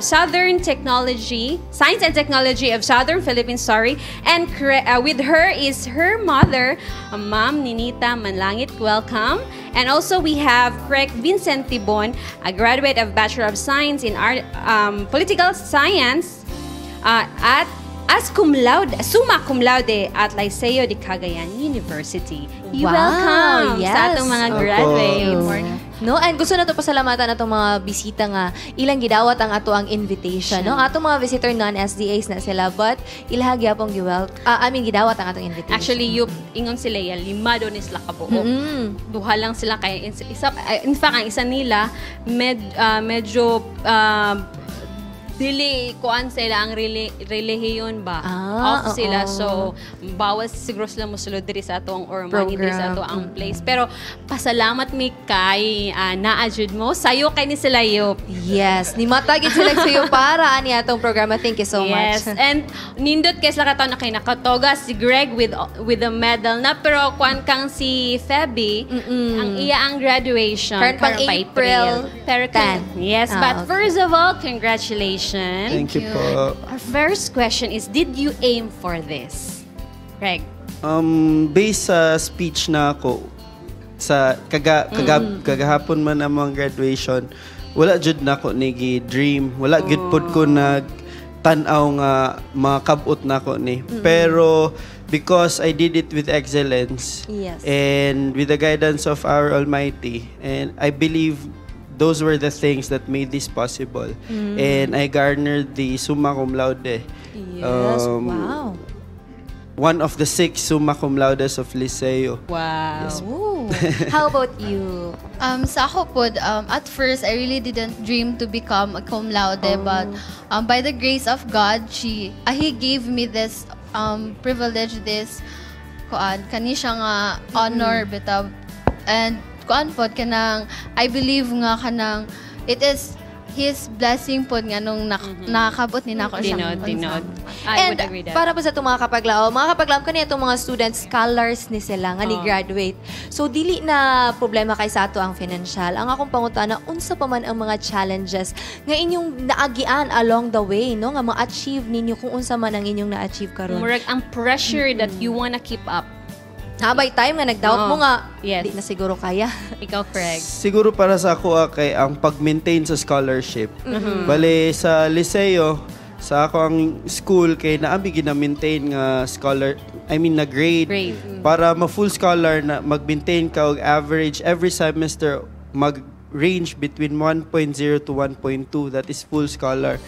Southern Technology, Science and Technology of Southern Philippines, sorry. And with her is her mother, Ma'am Ninita Manlangit. Welcome. And also we have Craig Vincent Tibon, a graduate of Bachelor of Science in Art, Political Science at as cum laude, summa cum laude at Liceo de Cagayan University. You welcome sa atong mga graduates. No, and gusto na to pasalamatan atong mga bisita nga ilang gidawat ang ato ang invitation, no? Atong mga visitor, non-SDAs na sila, but ilaha gyapon I mean, gidawat ang atong invitation. Actually, you ingon sila ya, lima do ni sila kabuok. Duha lang sila kay isa, in fact ang isa nila medyo dili kuan sila ang relihiyon ba, off sila, so bawal siguro sila mosulod diri sa ato ang or money diri sa ato ang place, pero pasalamat mi kay naa jud mo sayo kay ni sila yop. Yes, ni matagid sila sayo para ani atong programa. Thank you so much. Yes, and nindot kay sila kataon na kay nakatoga si Greg with the medal na, pero kuan kang si Feby, ang iya ang graduation karon pang karon pa April Pero 10. Yes, but first of all, congratulations. Thank you po. Our first question is, did you aim for this? Greg? Based sa speech na ako, sa kagahapon man ang mga graduation, wala jud na ako nigi dream. Wala jud pod ko nagtan-aw nga makabot na ako ni. Pero because I did it with excellence, and with the guidance of our Almighty, and I believe those were the things that made this possible. And I garnered the summa cum laude. Yes, wow. One of the 6 summa cum laudes of Liceo. Wow. Yes. Ooh. How about you? Sa ako po, at first, I really didn't dream to become a cum laude, but by the grace of God, He gave me this privilege, this kuan, kani siya nga honor, bitaw. And kuan pod kanang I believe nga kanang it is His blessing pod nga nung nakabot ni nako siya. Tinod, tinod. I And would agree that. para po sa itong mga kapaglao, mga kapaglao kani itong mga students, scholars ni sila nga ni graduate. So dili na problema kay sa ato ang financial. Ang akong pangutana, unsa pa man ang mga challenges nga inyong naagian along the way, no, nga ma-achieve ninyo kung unsa man ang inyong na-achieve karon. Murag ang pressure that you wanna keep up. Habay time nga nag-doubt mo nga, Yes. di na siguro kaya. Ikaw, Craig. Siguro para sa ako kay ang pag-maintain sa scholarship. Bale sa Liceo, sa ako ang school kay naami gina-maintain nga scholar, I mean na grade, Grade. Para ma-full scholar na mag-maintain ka og average every semester mag-range between 1.0 to 1.2, that is full scholar.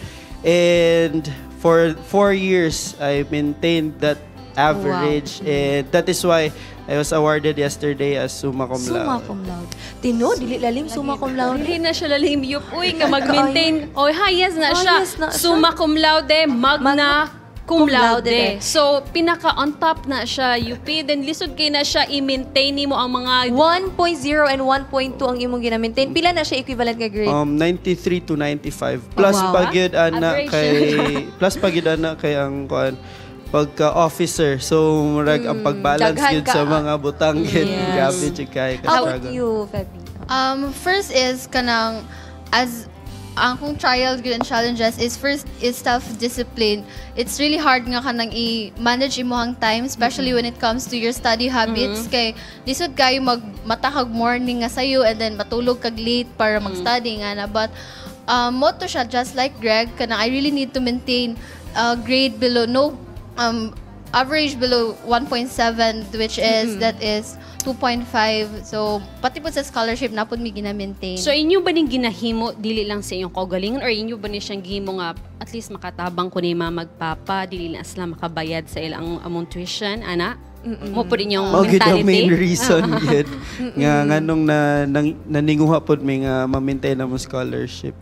And for 4 years I maintained that average. And that is why I was awarded yesterday as summa cum laude. Summa cum laude. Tino, dili lalim summa cum laude. Dili na siya lalim yup. Uy, nga mag-maintain. Oy, highest na siya. Highest na siya. Summa cum laude, magna cum cum laude. laude. So, pinaka on top na siya, UP. Then, lisod kay na siya i-maintain nimo ang mga 1.0 and 1.2 ang imong gina-maintain. Pila na siya equivalent nga grade? 93 to 95. Plus pag yun, ana Average. kay plus pag yun, ana kay ang kuan pagka officer. So murag ang pagbalance Daghan yun sa ka. mga butang yun. Yes. Grabe jud kay ka How about struggle. you, Feby? First is kanang as ang kong trial gyud and challenges is first is self-discipline. It's really hard nga kanang i-manage imong time, especially when it comes to your study habits, kay lisod kayo mag matakag morning nga sayo and then matulog kag late para mag-study nga na, but mo to siya, just like Greg, kanang I really need to maintain a grade below, no, average below 1.7, which is that is 2.5. So pati po sa scholarship na pud mi gina-maintain. So inyo ba ning ginahimo dili lang sa inyong kaugalingon or inyo ba ni siyang gihimo nga at least makatabang ko ni mama magpapa, dili na sila makabayad sa ilang among tuition, ana? Mo pud inyong Mao gyud ang mentality? main reason gyud nga nganong na nang, naninguha pod mi nga ma-maintain ang scholarship.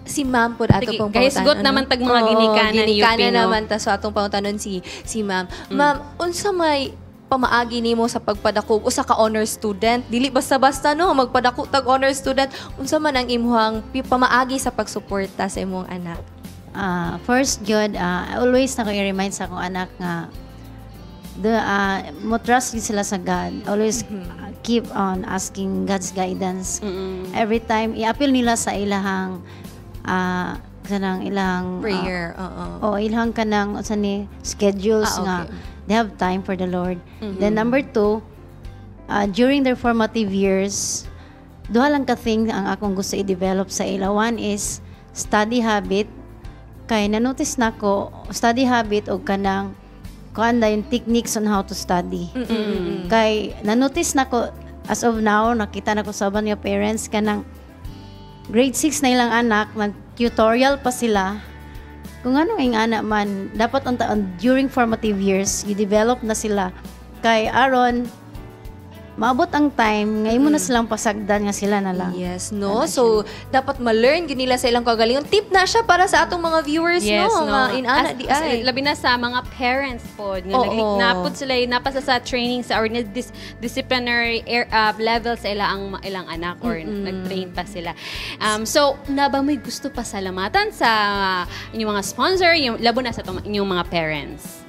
Si ma'am po ato Sige, pong guys, pangutanon. got naman tag mga Oo, ginikanan, ginikanan UP, no? naman ta. So atong pangutanon si ma'am. Ma'am, unsa may pamaagi nimo sa pagpadako usa ka honor student? Dili basta-basta no magpadako tag honor student. Unsa man ang imuhang pamaagi sa pagsuporta sa imong anak? First gyud, always na ko i-remind sa akong anak nga the mo trust gyud sila sa God. Always keep on asking God's guidance. Every time i-appeal nila sa ilahang kanang ilang Prayer, oo. O ilang kanang unsa ni schedules nga they have time for the Lord. Then number two, during their formative years, duha lang ka thing ang akong gusto i-develop sa ila. One is study habit. Kay na-notice nako study habit og kanang kuan na yung techniques on how to study. Kay na-notice nako as of now, nakita nako sa uban nga parents kanang grade 6 na ilang anak, nag-tutorial pa sila. Kung ano yung anak man, dapat on during formative years, you develop na sila. Kay aron, maabot ang time, ngayon mo na silang pasagdan nga sila na lang. Yes, no? So, dapat ma-learn gyud nila sa ilang kagalingon. Tip na siya para sa atong mga viewers, no? Nga inana di ay. Labi na sa mga parents po. Nga napod sila, napasa sa training sa or disciplinary level sa ilang ilang anak or nag-train pa sila. So, na ba may gusto pasalamatan sa inyong mga sponsor, yung, labo na sa inyong mga parents?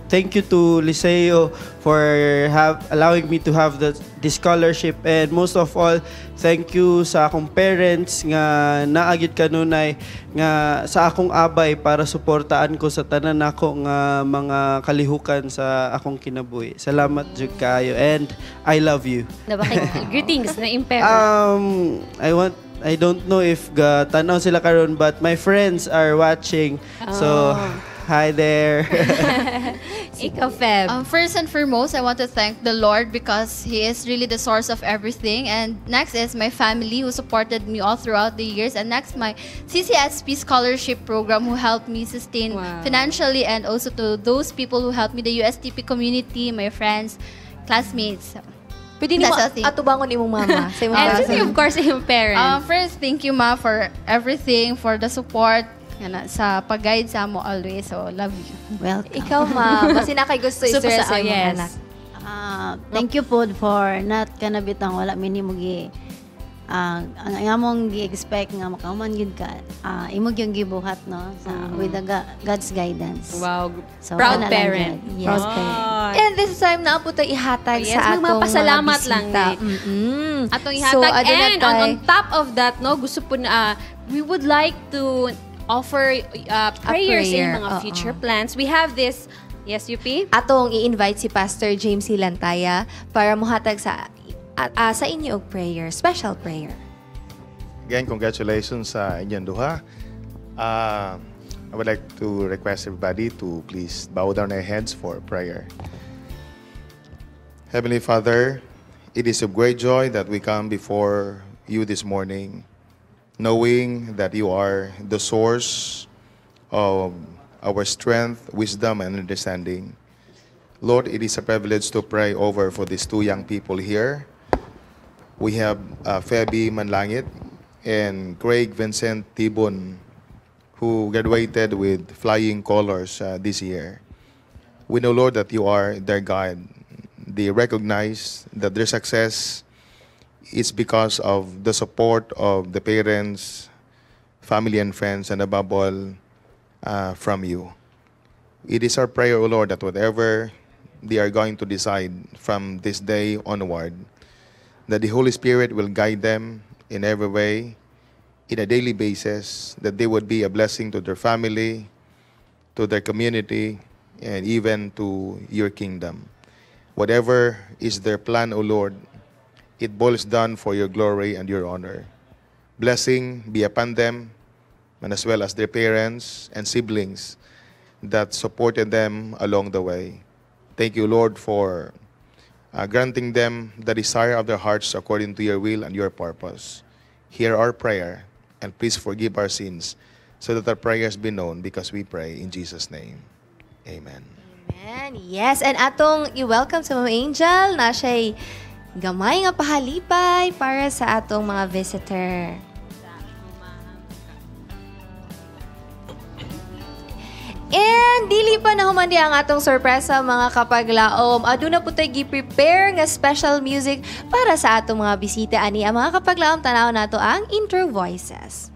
Thank you to Liceo for have allowing me to have the scholarship, and most of all, thank you sa akong parents nga naa gyud kanunay nga sa akong abay para suportaan ko sa tanan nako nga mga kalihukan sa akong kinabuhi. Salamat jud kaayo and I love you. Na ba kay greetings na impero? I don't know if ga tanaw sila karon, but my friends are watching. So hi there. Ikaw, Feb. First and foremost, I want to thank the Lord because He is really the source of everything. And next is my family who supported me all throughout the years. And next, my CCSP scholarship program who helped me sustain financially, and also to those people who helped me, the USTP community, my friends, classmates. Pwede nimo That's all thing. atubangon imong mama sa imong And basa. of course, yung parents. First, thank you, Ma, for everything, for the support, kana, sa pag-guide sa amo always. So, love you. Welcome. Ikaw, ma. Basta na kay gusto Gusto pa i-share sa imong anak. Thank you po for not kana bitang wala mini mo gi ang among gi-expect nga makahuman gyud ka, imo gyud gibuhat no sa with the God's guidance. So, Proud kana lang parent. gyud. Proud parent. And this time na po tayo ihatag Yes, sa atong magpapasalamat mga lang bisita. ni. Atong So, ihatag. aduna And on top of that, no, gusto po na, we would like to offer prayers in Prayer, mga oo. future plans. We have this, yes, UP? Atong i-invite si Pastor James Hilantaya para muhatag sa inyo og prayer, special prayer. Again, congratulations sa inyong duha. I would like to request everybody to please bow down their heads for prayer. Heavenly Father, it is of great joy that we come before you this morning, knowing that you are the source of our strength, wisdom, and understanding. Lord, it is a privilege to pray over for these two young people here. We have Feby Manlangit and Craig Vincent Tibon, who graduated with flying colors this year. We know, Lord, that you are their guide. They recognize that their success is because of the support of the parents, family, and friends, and above all, from you. It is our prayer, O Lord, that whatever they are going to decide from this day onward, that the Holy Spirit will guide them in every way, in a daily basis, that they would be a blessing to their family, to their community, and even to your kingdom. Whatever is their plan, O Lord, it boils down for your glory and your honor. Blessing be upon them, and as well as their parents and siblings that supported them along the way. Thank you, Lord, for granting them the desire of their hearts according to your will and your purpose. Hear our prayer, and please forgive our sins so that our prayers be known, because we pray in Jesus' name. Amen. Amen. Yes, and atong i-welcome sa Ma'am Angel na siya'y gamay nga pahalipay para sa atong mga visitor. And dili pa na humandi ang atong sorpresa, mga kapaglaom. Aduna po tayo gi-prepare nga special music para sa atong mga bisita ani. Ang mga kapaglaom, tanaw nato ang Intro Voices.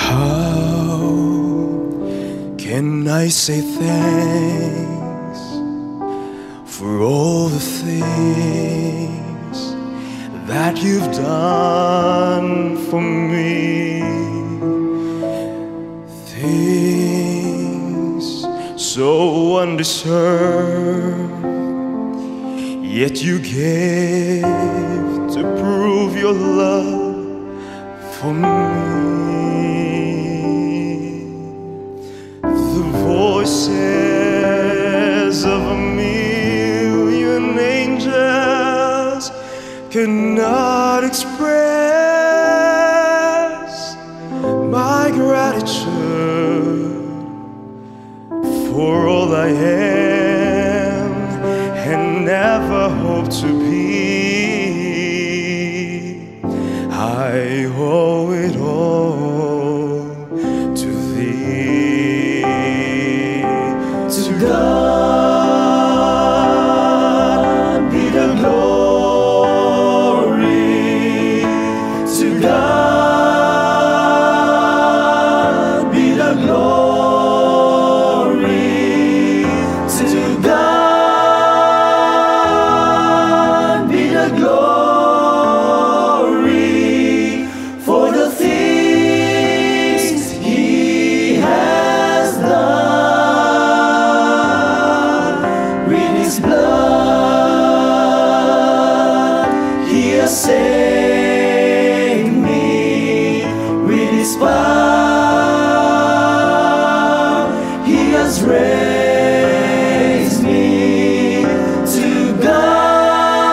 How can I say thanks for all the things that you've done for me? Things so undeserved, yet you gave to prove your love for me. The voices of a million angels cannot express my gratitude for all I am and never hope to be. I owe it all to thee. To God be the glory. To God be the glory. To God be the glory for the things He has done. With His blood, He has saved me. With His power, He has raised me. To God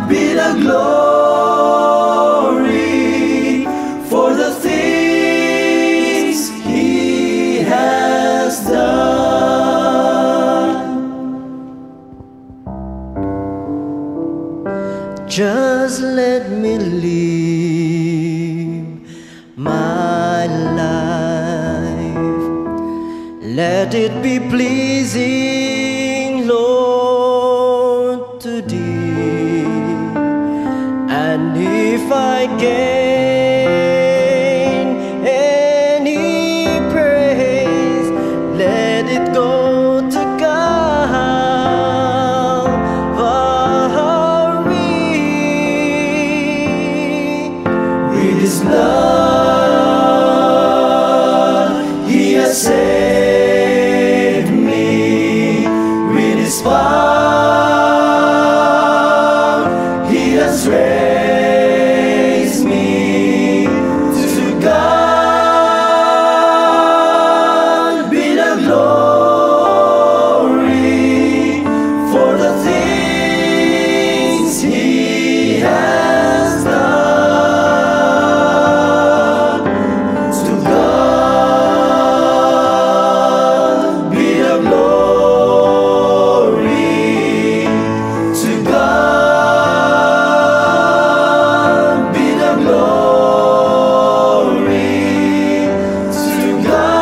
be the glory for the things He has done. Just let me live my life. Let it be pleasing, Lord, to thee. And if I gain any praise, let it go to Calvary. With His blood, He has saved me. With His power, has raised me. To God be the glory for the things He has done. To God be the glory. To God be the glory. To God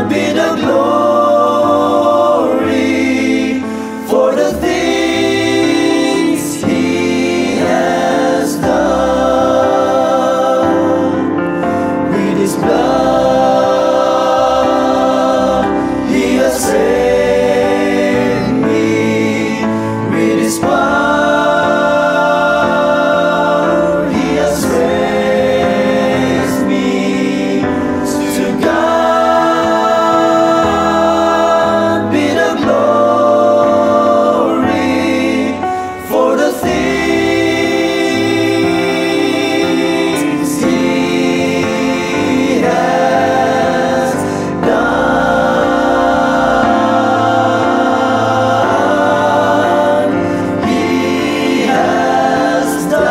be the glory for the things He has done. With His blood, He has saved me. With His power, He has raised me. To God be the glory for the things He has done. He has done.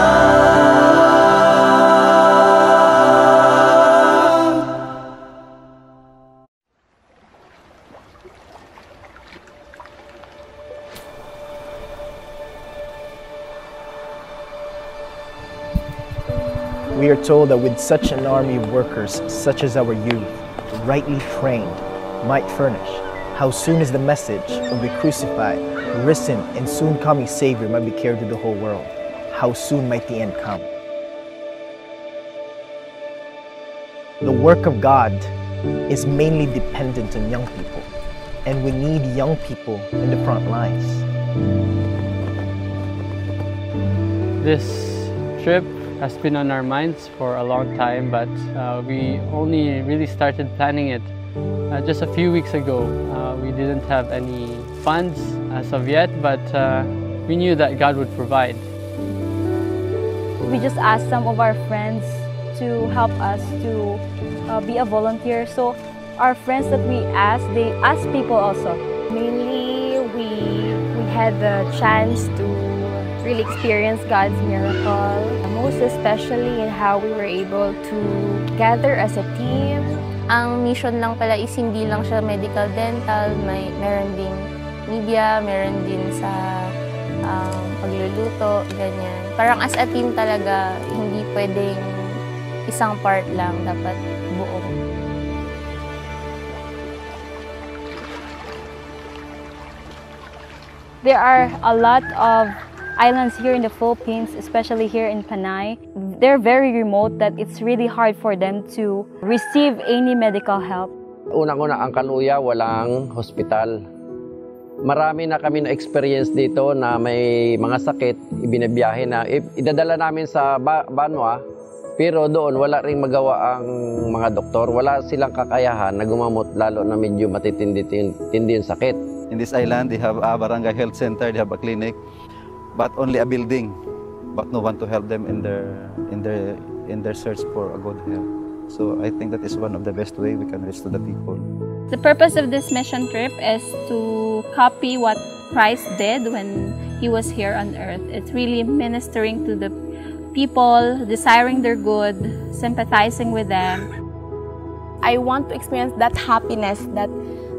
We are told that with such an army of workers, such as our youth, rightly trained, might furnish, how soon is the message of the crucified, risen, and soon coming Savior might be carried to the whole world? How soon might the end come? The work of God is mainly dependent on young people, and we need young people in the front lines. This trip has been on our minds for a long time, but we only really started planning it just a few weeks ago. We didn't have any funds as of yet, but we knew that God would provide. We just asked some of our friends to help us to be a volunteer. So our friends that we asked, they asked people also. Mainly, we had the chance to really experience God's miracle, most especially in how we were able to gather as a team. Ang mission lang pala is hindi lang siya medical dental, may meron ding media, meron din sa pagluluto, ganyan. Parang as a team talaga, hindi pwedeng isang part lang, dapat buo. There are a lot of islands here in the Philippines, especially here in Panay. They're very remote that it's really hard for them to receive any medical help. Unang-una, ang Kaluya, walang hospital. Marami na kami na-experience dito na may mga sakit, ibinabiyahe na. Idadala namin sa Banwa, pero doon wala ring magawa ang mga doktor. Wala silang kakayahan na gumamot, lalo na medyo matitindi tindi yung sakit. In this island, they have a barangay health center, they have a clinic, but only a building, but no one to help them in their search for a good health. So I think that is one of the best way we can reach to the people. The purpose of this mission trip is to copy what Christ did when he was here on earth. It's really ministering to the people, desiring their good, sympathizing with them. I want to experience that happiness, that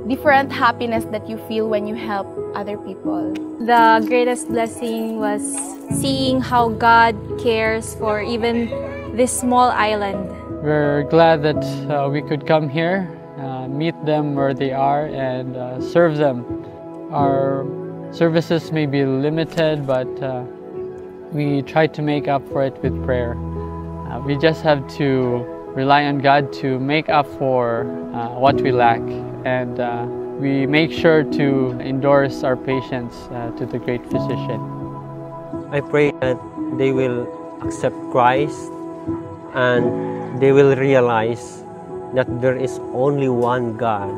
different happiness that you feel when you help other people. The greatest blessing was seeing how God cares for even this small island. We're glad that we could come here, meet them where they are, and serve them. Our services may be limited, but we try to make up for it with prayer. We just have to rely on God to make up for what we lack, and we make sure to endorse our patients to the great physician. I pray that they will accept Christ and they will realize that there is only one God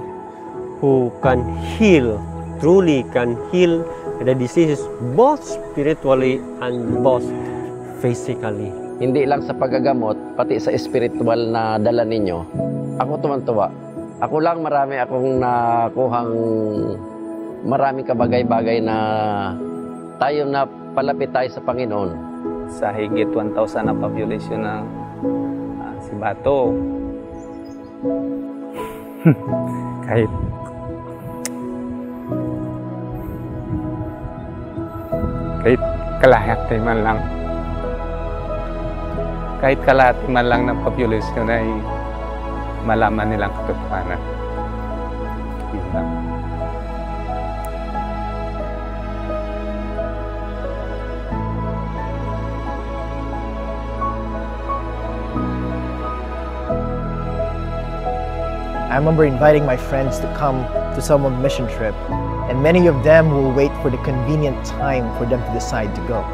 who can heal, truly can heal the diseases both spiritually and both physically. Hindi lang sa paggagamot, pati sa spiritual na dala ninyo. Ako tuwan-tuwa. Ako lang, marami akong nakuhang maraming kabagay-bagay na tayo na palapit tayo sa Panginoon. Sa higit 1,000 na population ng Sibato. Kahit kalahati man lang. Kahit kalahati man lang ng population ay malaman nilang katotohanan. Yun lang. I remember inviting my friends to come to some mission trip, and many of them will wait for the convenient time for them to decide to go.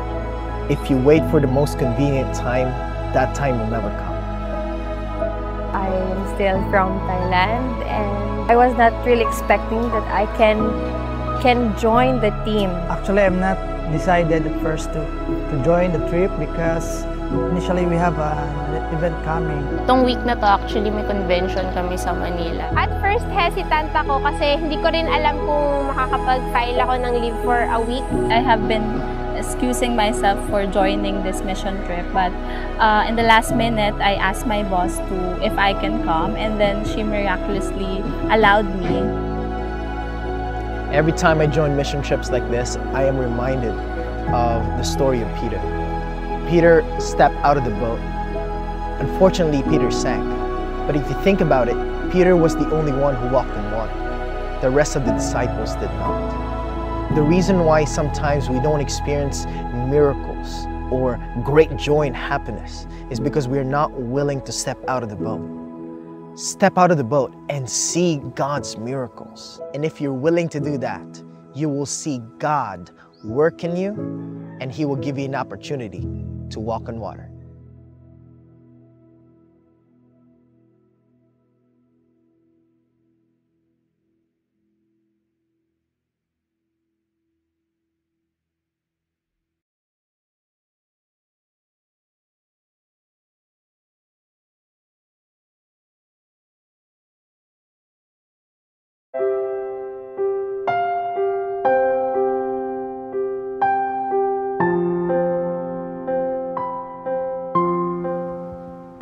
If you wait for the most convenient time, that time will never come. I am still from Thailand, and I was not really expecting that I can join the team. Actually, I'm not decided at first to join the trip because initially we have an event coming. Itong week na to, actually may convention kami sa Manila. At first, hesitant ako kasi hindi ko rin alam kung makakapag-file ako ng leave for a week. I have been excusing myself for joining this mission trip, but in the last minute, I asked my boss to if I can come, and then she miraculously allowed me. Every time I join mission trips like this, I am reminded of the story of Peter. Peter stepped out of the boat. Unfortunately, Peter sank. But if you think about it, Peter was the only one who walked in water. The rest of the disciples did not. The reason why sometimes we don't experience miracles or great joy and happiness is because we are not willing to step out of the boat. Step out of the boat and see God's miracles. And if you're willing to do that, you will see God work in you, and He will give you an opportunity to walk on water.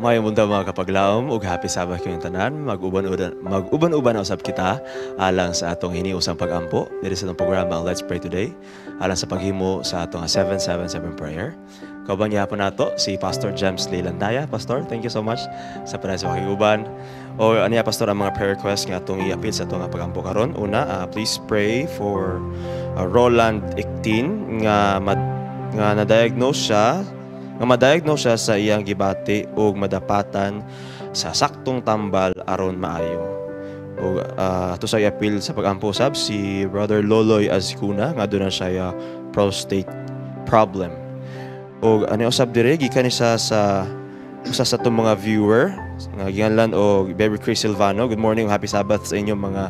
Maayong buntag mga kapaglaom ug happy Sabbath kayong tanan. Mag-uban-uban usab kita alang sa atong hiniusang pag-ampo diri sa atong programa ang Let's Pray Today, alang sa paghimo sa atong 777 prayer. Kauban gihapon nato si Pastor James Lelandaya. Pastor, thank you so much sa panayon sa pakiguban. O aniya, Pastor, ang mga prayer request nga atong i-appeal sa atong pag-ampo karon. Una, please pray for Roland Iktin nga nga na-diagnose siya nga ma-diagnose siya sa iyang gibati ug madapatan sa saktong tambal aron maayo. Ug ato sa i-appeal sa pag-ampo sab si Brother Loloy Azcuna nga aduna siya prostate problem. Ug ani usab dire gikan ni siya sa usa sa atong mga viewer nga gianlan og Baby Chris Silvano. Good morning, happy Sabbath sa inyong mga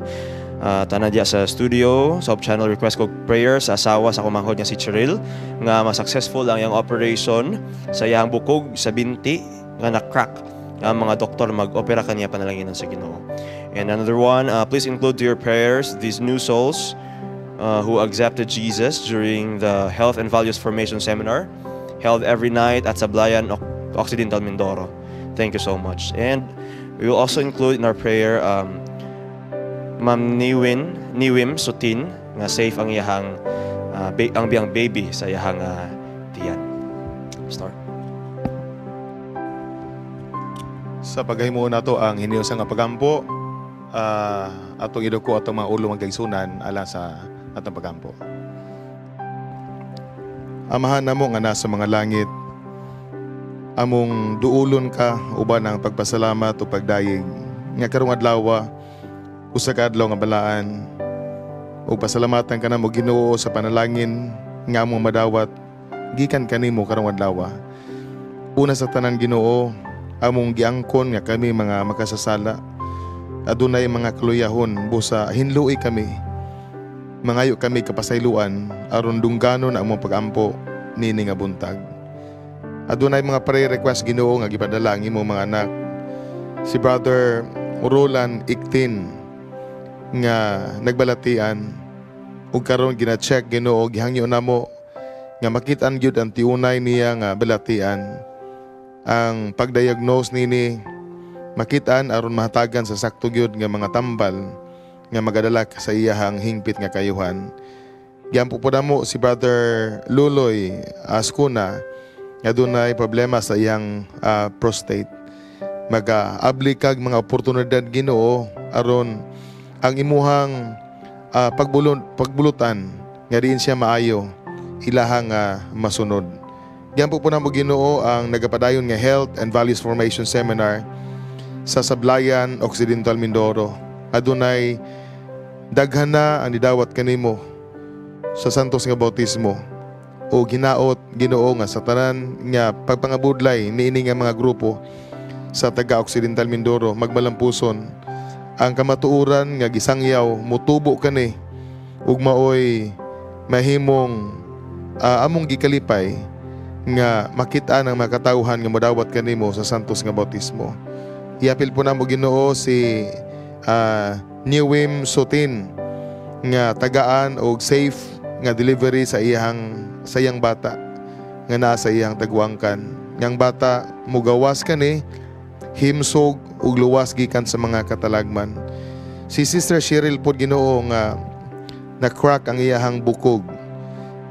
tanan diya sa studio. Sa channel request ko prayer sa asawa sa kumanghod nga si Cheryl nga ma-successful ang iyang operation sa iyang bukog sa binti nga na-crack. Ang mga doktor mag-opera kaniya, panalanginan sa Ginoo. And another one, please include to your prayers these new souls who accepted Jesus during the Health and Values Formation Seminar held every night at Sablayan, Occidental Mindoro. Thank you so much. And we will also include in our prayer Ma'am Niwim Sutin nga safe ang iyahang ang biyang baby sa iyahang tiyan. Pastor. Sa paghimo nato ang hiniusang nga pagampo, atong iduko atong mga ulo magkaigsunan alang sa atong pagampo. Amahan namo nga nasa mga langit, among duulon ka uban ang pagpasalamat o pagdayeg nga karong adlaw usa ka adlaw nga balaan, ug pasalamatan ka namo Ginoo sa panalangin nga among madawat gikan kanimo karong adlaw. Una sa tanan Ginoo, among giangkon nga kami mga makasasala, adunay mga kaluyahon busa hinluoy kami. Mangayo kami kapasayloan aron dungganon ang among pagampo nini nga buntag. Adunay mga prayer request, Ginoo, nga gipadala ang imong mga anak. Si Brother Roland Iktin nga nagbalatian ug karon gina-check, Ginoo, gihangyo namo nga makit-an gyud ang tiunay niya nga balatian. Ang pagdiagnose nini makit-an aron mahatagan sa sakto gyud nga mga tambal nga magadala sa iyahang hingpit nga kayuhan. Giampo po namo si Brother Luloy Ascuna nga dunay problema sa iyang prostate. Maga-abli kag mga oportunidad, Ginoo, aron ang imuhang pagbulutan nga diin siya maayo ilahang masunod. Giampo po namo, Ginoo, ang nagapadayon nga Health and Values Formation Seminar sa Sablayan, Occidental Mindoro. Adunay daghan na ang nidawat kanimo sa santos nga bautismo o ginaot, Ginoo, nga sa tanan nga pagpangabudlay niini nga mga grupo sa taga Occidental Mindoro magmalampuson ang kamatuoran nga gisangyaw mutubo kani ug maoy mahimong among gikalipay nga makita ang mga katawhan nga modawat kanimo sa santos nga bautismo. Iapil po namo, Ginoo, si Newim Sotin nga tagaan og safe nga delivery sa iyang bata nga naa sa iyang tagwangkan. Ngang bata mugawas kani himsog ug luwas gikan sa mga katalagman. Si Sister Cheryl pod, Ginoo, nga na-crack ang iyahang bukog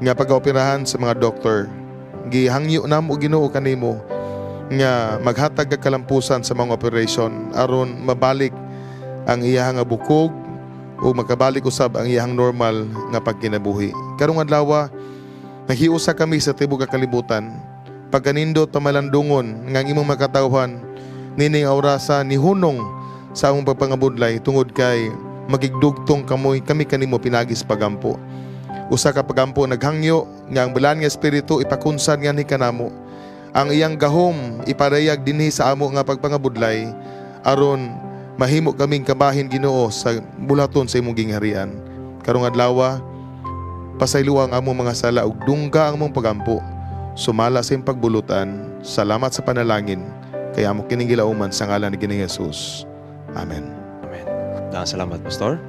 nga pagaoperahan sa mga doktor. Gihangyo namo, Ginoo, kanimo nga maghatag kag kalampusan sa mga operation aron mabalik ang iyahang nga bukog o makabalik usab ang iyahang normal nga pagkinabuhi. Karong adlaw, nahiusa kami sa tibuok ka kalibutan. Pagkanindot pamalandungon nga ang imong makatawhan nining orasa nihunong sa among pagpangabudlay tungod kay magigdugtong kamoy kami kanimo pinagi sa pagampo. Usa ka pagampo naghangyo nga ang balaan nga espiritu ipakunsan nganhi kanamo. Ang iyang gahom iparayag dinhi sa amo nga pagpangabudlay aron mahimo kaming kabahin, Ginoo, sa bulaton sa imong gingharian. Karong adlaw, pasayloa ang among mga sala ug dungga ang among pagampo sumala sa imong pagbulutan. Salamat sa panalangin kay amo kining gilauman sa ngalan ni Ginoong Jesus. Amen. Amen. Daghang salamat, Pastor.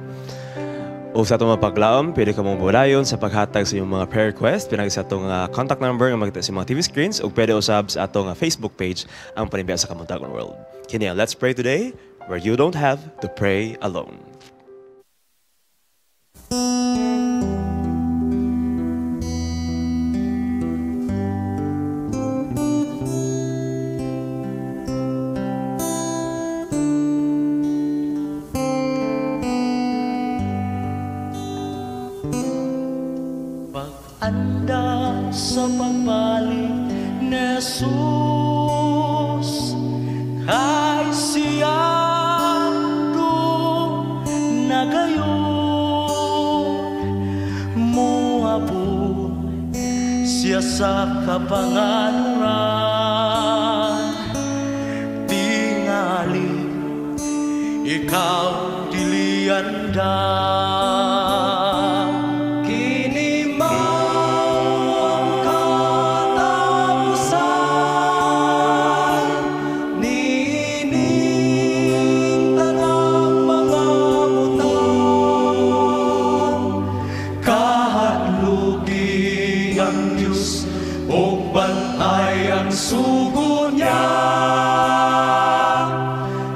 O sa atong mga paglaom, pwede ka mong bulayon sa paghatag sa inyong mga prayer request. Pinagi sa atong contact number nga makita sa mga TV screens ug pwede usab sa atong Facebook page, ang Panimbiya sa Kamuntagon World. Kini ang Let's Pray Today, where you don't have to pray alone. Pag-andam sa pagbalik ni Jesus, kay siya na gayon muabot siya sa kapanganuran. Tingali ikaw dili andam. Kini mao ang katapusan niining tanang mga butang. Kahadluki ang Diyos ug bantay ang sugo niya,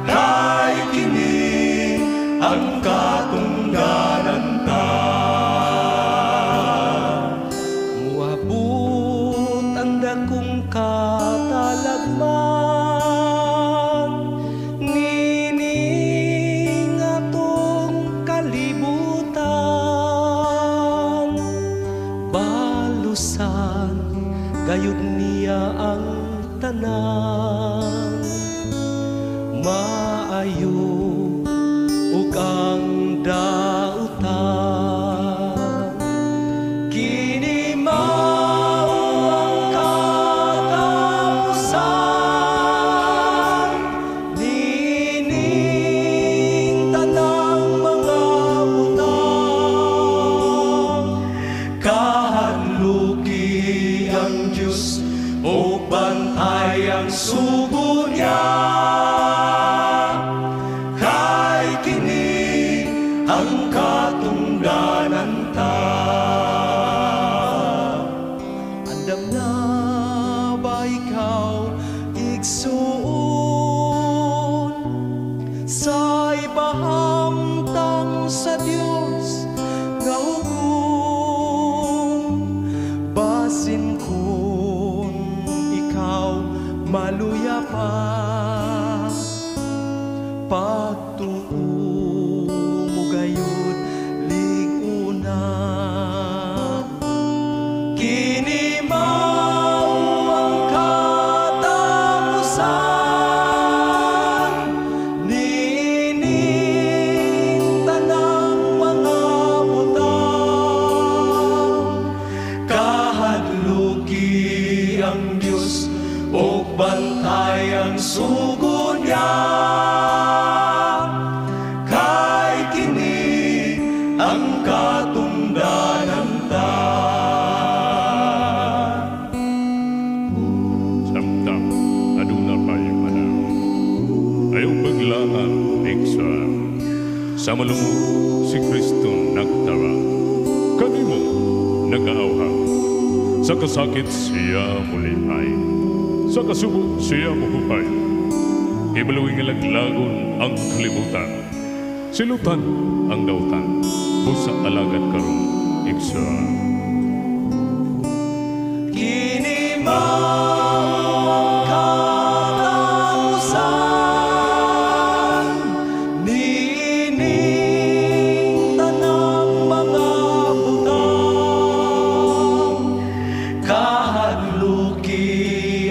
kay kini ang katungdanan ta. Muabot ang dakong katalagman nining atong kalibutan. Balusan gayud niya ang tanan, maayo ug ang dautan. Kini mao ang katapusan niining tanang mga butang. Kahadluki ang Diyos o bantay ang sugo niya. Kay kini ang katungdanan ta. Andam na ba ikaw igsuon sa ipahamtang sa Dios nga hukom? Basin kun ikaw maluya pa, pagtuo mo gayud lig-una. Kini mao ang katapusan niining tanang mga butang. Kahadluki ang Dios ug bantay ang sugo niya. Kay kini ang katungdanan ta. Samtang aduna pa'y panahon, ayaw paglangan igsoon. Sa malungo si Kristo nagtara, kanimo nagaawhag. Sa kasakit siya mulipay, sa kasubo siya muhupay. Hibaluy nga laglagon ang kalibutan, silutan ang dautan, busa alagad karon igsoon. Kini mao ang katapusan niining tanang mga butang. Kahadluki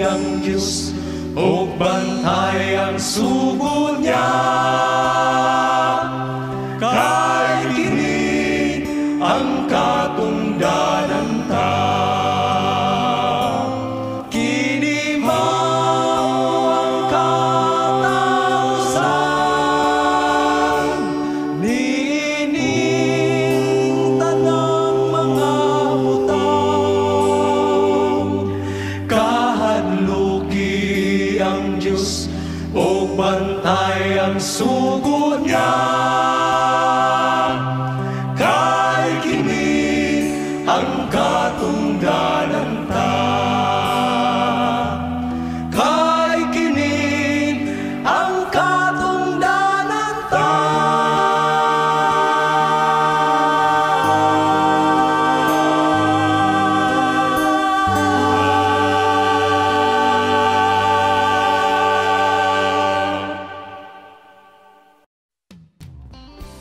ang Diyos ug bantay ang sugo niya. Kay kini ang katungdanan ta. Kini mao ang katapusan niining tanang mga butang. Kahadluki ang Diyos ug bantay ang sugo niya. Kay kini ang katungdanan ta. Kay kini ang katungdanan ta.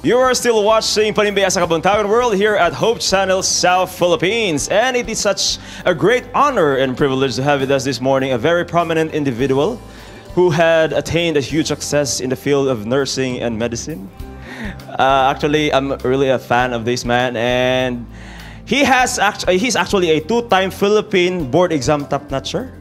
You are still watching Panimbaya sa Kabuntagon World here at Hope Channel South Philippines. And it is such a great honor and privilege to have with us this morning a very prominent individual who had attained a huge success in the field of nursing and medicine. Actually, I'm really a fan of this man, and he's actually a two-time Philippine board exam top-notcher.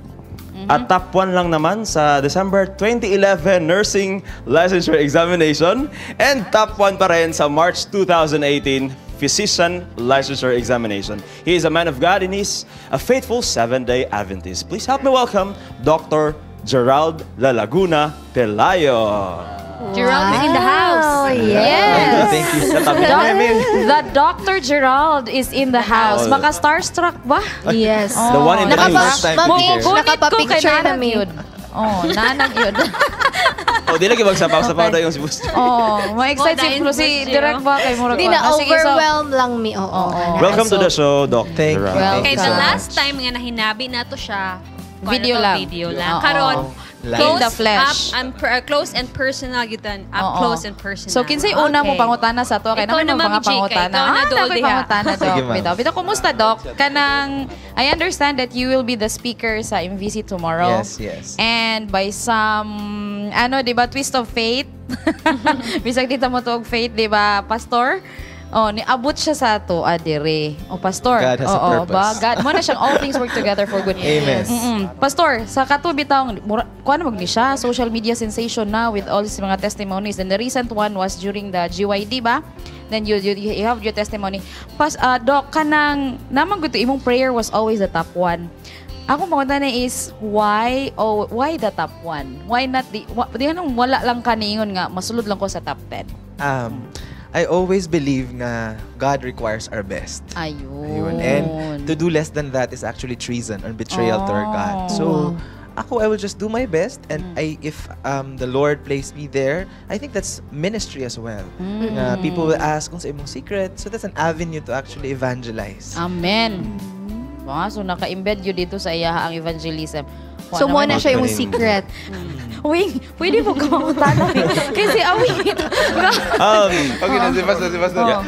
At top 1 lang naman sa December 2011 Nursing Licensure Examination and top 1 pa rin sa March 2018 Physician Licensure Examination. He is a man of God and he's a faithful Seventh-day Adventist. Please help me welcome Dr. Gerald Lalaguna Pelayo. Gerald is in the house. Yes. Thank you. The Dr. Gerald is in the house. Oh. Maka starstruck ba? Yes. The one in the news. Mugunit ko kay Nakapapicture nanag na mi. yun. Oh, nanag yun. Oh, di lagi magsapaw-sapaw na yung si Busto. Oh, ma-excite si Mo, si dahil Direk ba kay murag. Di na Ah, sige, so- overwhelm lang mi. Oo. Welcome to the show, Doc. Thank you. Gerald. Okay, the last time nga nahinabi na to siya, kung Video ano to, lang. Video lang. Oo. Karon, Live. close In the flesh. up and close and personal gyud, up Oo. close and personal. So kinsay una mo pangutana sa to kay Ikaw naman na, mga Ma'am G, kay pangutana. ikaw na Ah, dool nakoy diha. pangutana Sige, Doc. ma'am. Bitaw. Bitaw kumusta Doc? Kanang I understand that you will be the speaker sa MVC tomorrow. Yes. And by some ano, 'di ba, twist of fate. Bisag dito mo tuog fate, 'di ba, pastor? Oh, niabot siya sa ato adire. O pastor. God has a Oo, purpose. ba? God, mo na siyang all things work together for good. Amen. Pastor, sa kato bitaw kuan mag ni siya, social media sensation na with all his mga testimonies. And the recent one was during the GYD ba? Then you have your testimony. Pas Doc, kanang naman gud to, imong prayer was always the top one. Ako pangutana is why, oh, why the top one? Why not the di anong wala lang ka niingon nga masulod lang ko sa top 10? I always believe nga God requires our best. Ayun. Ayun. And to do less than that is actually treason or betrayal to our God. So, ako, I will just do my best. And I, if the Lord placed me there, I think that's ministry as well. Nga people will ask kung sa imong secret. So, that's an avenue to actually evangelize. Amen. Ah, so naka-embed yun dito sa iya ang evangelism. Wa So, mo naman na siya yung secret. Wing, pwede mo ka mangutana. Kasi awit. Okay na, si Pastor, si Pastor. Yeah.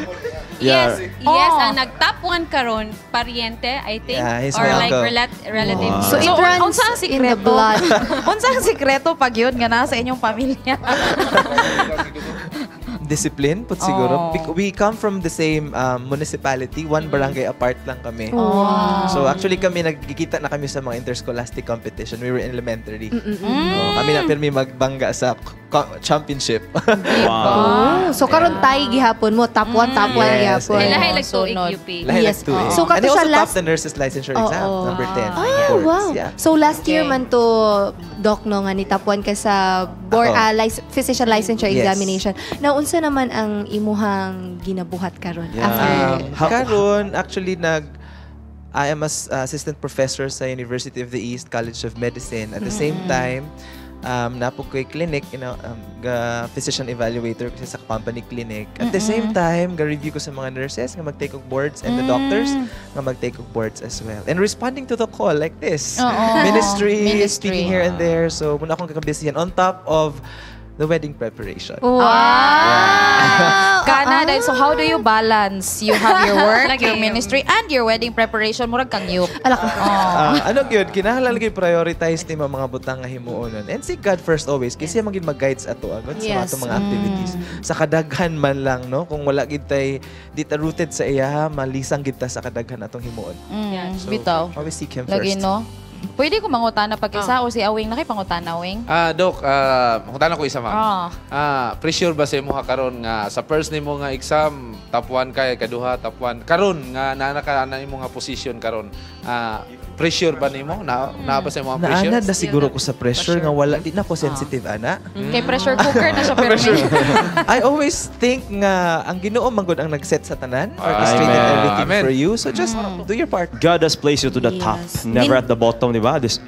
Yes, yes, Oh. ang nag-top 1 karon pariente, I think, Yeah, he's or my like uncle. relative. Wow. So, it runs unsa ang in the sikreto? blood. Unsa ang sikreto pag yun nga nasa inyong pamilya? Discipline, put siguro. Oh. We come from the same municipality, one barangay apart lang kami. Wow. So actually kami, nagkikita na kami sa mga interscholastic competition. We were in elementary. Mm-mm. Oh, kami na pirmi magbangga sa championship. Oh, so karon tayo gihapon mo, top 1, top 1 Yes, gihapon. yes. Lahi like tuig Sunod. UP. Lahi Yes. like tuig. So, kato And I siya also last topped the nurses licensure exam, Oo. number 10. Ah, Boards. wow. Yeah. So last year Okay. man to, Doc, no, nga ni top 1 ka sa board, Ako. physician licensure Yes. examination. Now, unsa naman ang imuhang ginabuhat karon Yeah. after Karon, actually, I am assistant professor sa University of the East College of Medicine. At the same time, napo ko'y clinic, ga physician evaluator kasi sa company clinic. At the same time, ga-review ko sa mga nurses nga mag-take og boards and the doctors nga mag-take og boards as well. And responding to the call like this. Oo. Ministry, Ministry. speaking here and there. So, muna akong kakabisihan on top of the wedding preparation. Wow! Kana, dahil so how do you balance? You have your work, Lagi. your ministry, and your wedding preparation. Murag kang yup. Ala ka. Oh. Ah, ano gyud, kinahanglan gyud prioritize ni mga butang nga himuonon. And seek God first always kasi siya man gyud mag-guide sa ato agad sa Yes. atong mga activities. Sa kadaghan man lang, no, kung wala gid tay di ta rooted sa iya, malisang gid ta sa kadaghan atong himuon. Mm, So, bitaw. always seek Him Lagi, first. no? Pwede ko mangutana pag isa o si Awing. Nakipangutana, Awing? Ah, Doc, mangutana ko isa, ma'am. Ah. Ah, pressure ba sa imo ha karon nga sa first nimo nga exam top 1 kay kaduha top 1 karon nga naa ka na imo nga position karon? Ah, pressure ba nimo na naa ba sa imo ang pressure? Naanad na siguro ko sa pressure nga wala di na ko sensitive ana. Kay pressure cooker na siya pero I always think nga ang Ginoo man gud ang nag-set sa tanan, orchestrated Amen. everything Amen. for you. So just do your part. God has placed you to the top, Yes. never at the bottom, di ba? This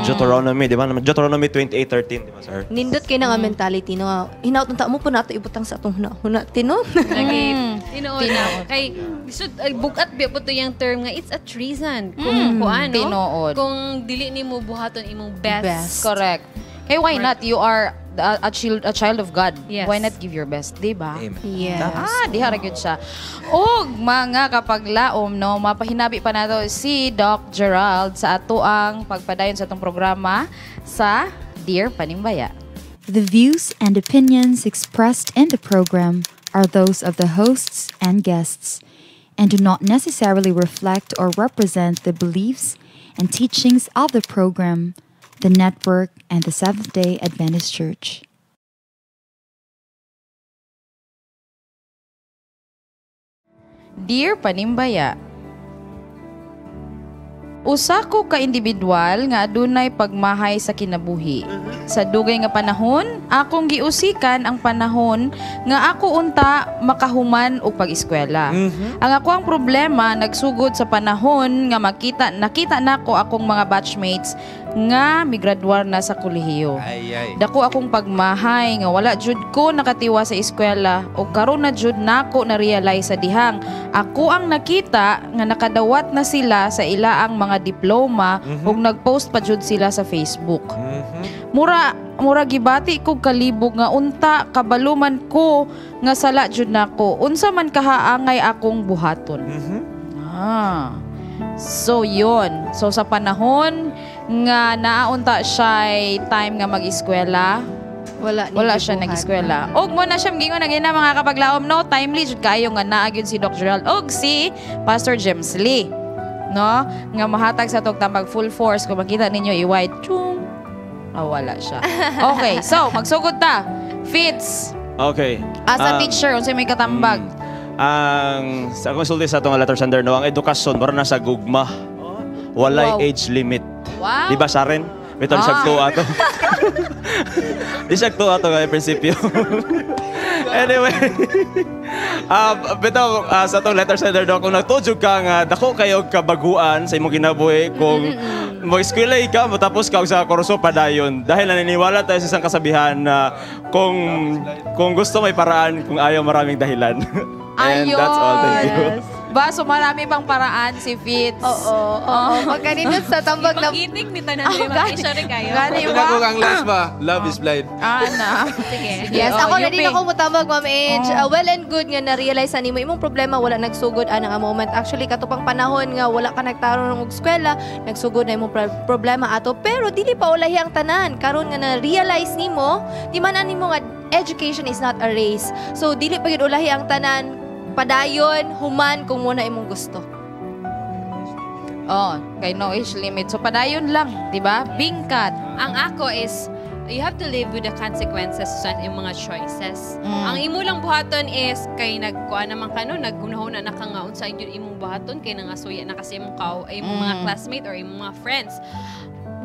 Deuteronomy, di ba? Deuteronomy 28:13, di ba, sir? Nindot kay na nga mentality no. Hinaut unta mo po nato ibutang sa atong huna-huna tino. Lagi, tinuod na. Kay, so, ay, bugat biya po to yung term nga, it's a treason. Kung kuan, no? Tinuod. Kung dili nimo buhaton imong best. Best. Correct. Kay why not? You are a child of God. Yes. Why not give your best, di ba? Amen. Yes. Ah, diha ra gyud siya. Og mga kapaglaom, no, mapahinabi pa nato si Doc Gerald sa atoang pagpadayon sa atong programa sa Dear Panimbaya. The views and opinions expressed in the program are those of the hosts and guests and do not necessarily reflect or represent the beliefs and teachings of the program, the network, and the Seventh day Adventist Church. Dear Panimbaya, usa ko ka individual nga adunay pagmahay sa kinabuhi. Sa dugay nga panahon, akong giusikan ang panahon nga ako unta makahuman og pag-eskwela. Ang ako ang problema nagsugod sa panahon nga makita nakita nako akong mga batchmates nga migraduar na sa kolehiyo. Ay ay. Dako akong pagmahay nga wala jud ko nakatiwa sa eskwela o karon na jud nako na realize sa dihang ako ang nakita nga nakadawat na sila sa ilaang mga diploma ug nagpost pa jud sila sa Facebook. Mura mura gibati kog kalibog nga unta kabaluman ko nga sala jud nako, unsa man kahaangay akong buhaton. Ah. So yun. So sa panahon nga naunta siya time nga mag-eskwela, Wala ni wala siya gibuhat. nag-eskwela. Og mo na siya gingon na mga kapaglaom, no, timely jud kayo nga naa gyud si Doc Gerald og si Pastor James Lee. No? Nga mahatag sa tog tambag full force kung makita ninyo i-wide chung. Ah, wala siya. Okay, so magsugod ta. Fits. Okay. As a teacher, unsay may katambag? Ang sa akong sulti sa atong letter sender, no, ang edukasyon mura na sa gugma. Walay age limit. Di ba, Sharon? Bitaw ah. Tuwa ato. Di siya tuwa ato nga prinsipyo. Anyway, bitaw sa atong letter sender, no, kung nagtuo ka nga dako kayo kabaguan sa imong kinabuhi kung mo-eskwela ka, matapos ka og sa kurso, padayon, dahil naniniwala tayo sa isang kasabihan na kung gusto may paraan, kung ayaw maraming dahilan. And that's all, thank you. Ba, so marami pang paraan si Fitz. Oo. Pagkanindot sa tambag na. Pag-itik ni tanan ni gani. Mga rin kayo. Gani Ito ba? na kung ang last ba? Love is blind. Ah, na. Sige. Yes, Oh, ako na din Yupi. ako mutambag, Ma'am Ange. Oh. Well and good nga na-realize nimo imong problema wala nagsugod ana nga moment. Actually, katupang panahon nga wala ka nagtarong og eskwela, nagsugod na imong problema ato. Pero dili pa ulahi ang tanan. Karon nga na-realize nimo, di man nimo nga education is not a race. So dili pa gyud ulahi ang tanan. Padayon, human kung mao na imong gusto. Oh, kay no age limit. So padayon lang, di ba? Bingkat. Ang ako is, you have to live with the consequences sa imong mga choices. Ang imo lang buhaton is, kay nagkuha naman ka no, naggunahon na ka nga unsa gyud imong buhaton kay nangasuya na kasi imong kao, imong mga classmate or imong mga friends.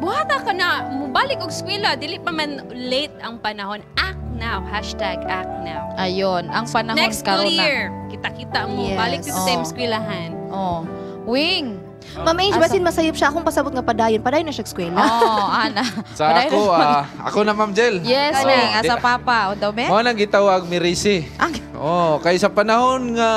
Buhata ka na, mubalik og eskwela, dili pa man late ang panahon. Act now. #ActNow. Ayun, ang panahon Next school karon na. year, kita-kita mo, balik dito sa imong eskwelahan. Oh. Wing. Ma'am Ange, Asa? basin masayop siya akong pasabot nga padayon. Padayon na siya eskwela. Oh, ana. Sa Padayon ako, na ako na, Ma'am Jel. Yes, Oh, Wing. Asa papa. O daw, me? Mao nang gitawag mirisi. Oh, kay sa panahon nga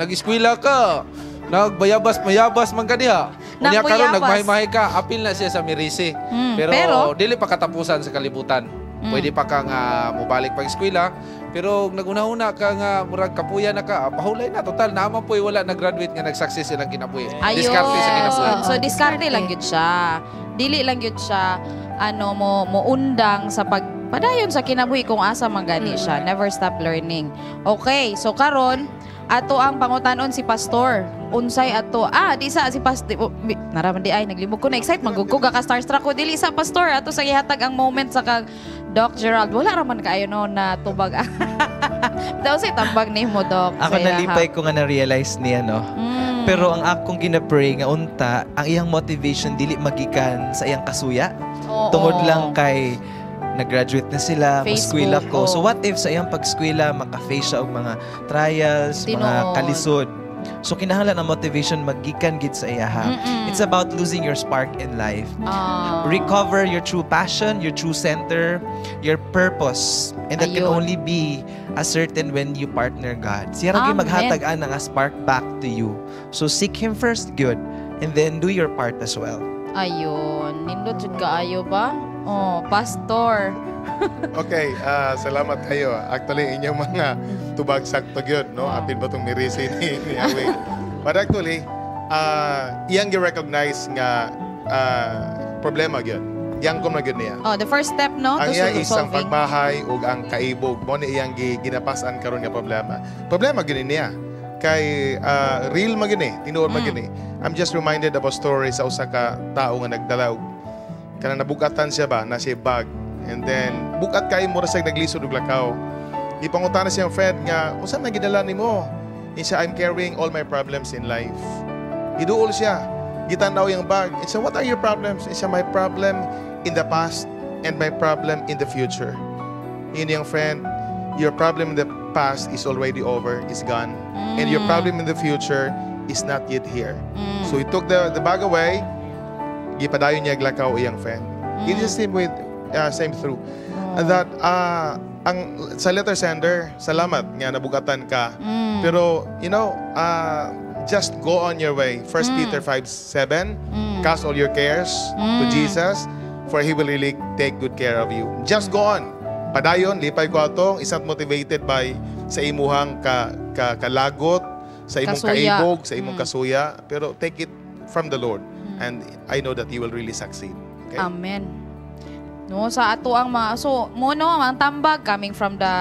nag-eskwela ka, nagbayabas-mayabas man ka diha. Unya karon Nagmuyabas. nagmahi-mahi ka, apil na siya sa mirisi. Pero, pero? dili pa katapusan sa kalibutan. Pwede pa ka nga mobalik pag eskwela, pero naguna-una ka nga murag kapuya na ka, pahulay na total naman po'y wala nag-graduate nga nag-success silang kinabuhi. Ayun. Diskarte sa kinabuhi. So diskarte lang gyud siya. Dili lang gyud siya ano mo mo undang sa pag padayon sa kinabuhi kung asa man gani siya. Never stop learning. Okay, so karon ato ang pangutanon si pastor. Unsay ato? Ah, di sa si pastor. Naraman di ay naglimog ko na excite manggug ko ka starstruck ko dili sa pastor ato sa gihatag ang moment sa kag Doc Gerald. Wala ra man kaayo no na tubag. Daw say tambag nimo Doc. Ako sa iyaha. nalipay ko nga na-realize niya, no? Pero ang akong gina-pray nga unta, ang iyang motivation dili magikan sa iyang kasuya. Tungod lang kay nag-graduate na sila, Facebook, moskwela ko. So oo. what if sa iyang pag-eskwela, maka-face siya og mga trials, mga Tinuod. kalisod. So kinahanglan ang motivation magikan gid sa iyaha. It's about losing your spark in life. Recover your true passion, your true center, your purpose. And that can Ayun. only be ascertained when you partner God. Siya ra gyud Amen. maghatag ana nga spark back to you. So seek Him first, good. And then do your part as well. Ayun, nindot jud kaayo ba? Oh, pastor. Okay, salamat kayo. Actually, inyong mga tubag sakto gyud, no? Apil ba tong mirisi ni Away? But actually, iyang gi-recognize nga problema gyud. Iyang na gyud niya. Oh, the first step, no, Ang to iya is ang solving. pagmahay ug ang kaibog mo ni iyang ginapasan karon nga problema. Problema gyud ni niya. Kay real man gyud ni, tinuod man gyud ni. I'm just reminded of a story sa usa ka tawo nga nagdala og kanang nabugatan siya ba na siya bag, and then bugat kay mo ra siya naglisod og lakaw. Gipangutana siyang friend nga unsa man gidala nimo? Siya, "I'm carrying all my problems in life." Giduol siya. Gitanaw yung bag. Siya, "What are your problems?" Siya, "My problem in the past and my problem in the future." Yun yung friend, "Your problem in the past is already over, is gone. And your problem in the future is not yet here." So he took the bag away, gipadayon niya glakaw iyang friend. It is the same with, same through. And that, ang sa letter sender, salamat nga nabugatan ka. Pero, just go on your way. 1 Peter 5:7, cast all your cares to Jesus, for He will really take good care of you. Just go on. Padayon, lipay ko atong, is not motivated by sa imuhang ka kalagot, sa imong Kasuya. Kaibog, sa imong kasuya, pero take it from the Lord. And I know that you will really succeed. Okay? Amen. No, sa ato ang mga so mo no ang tambag coming from the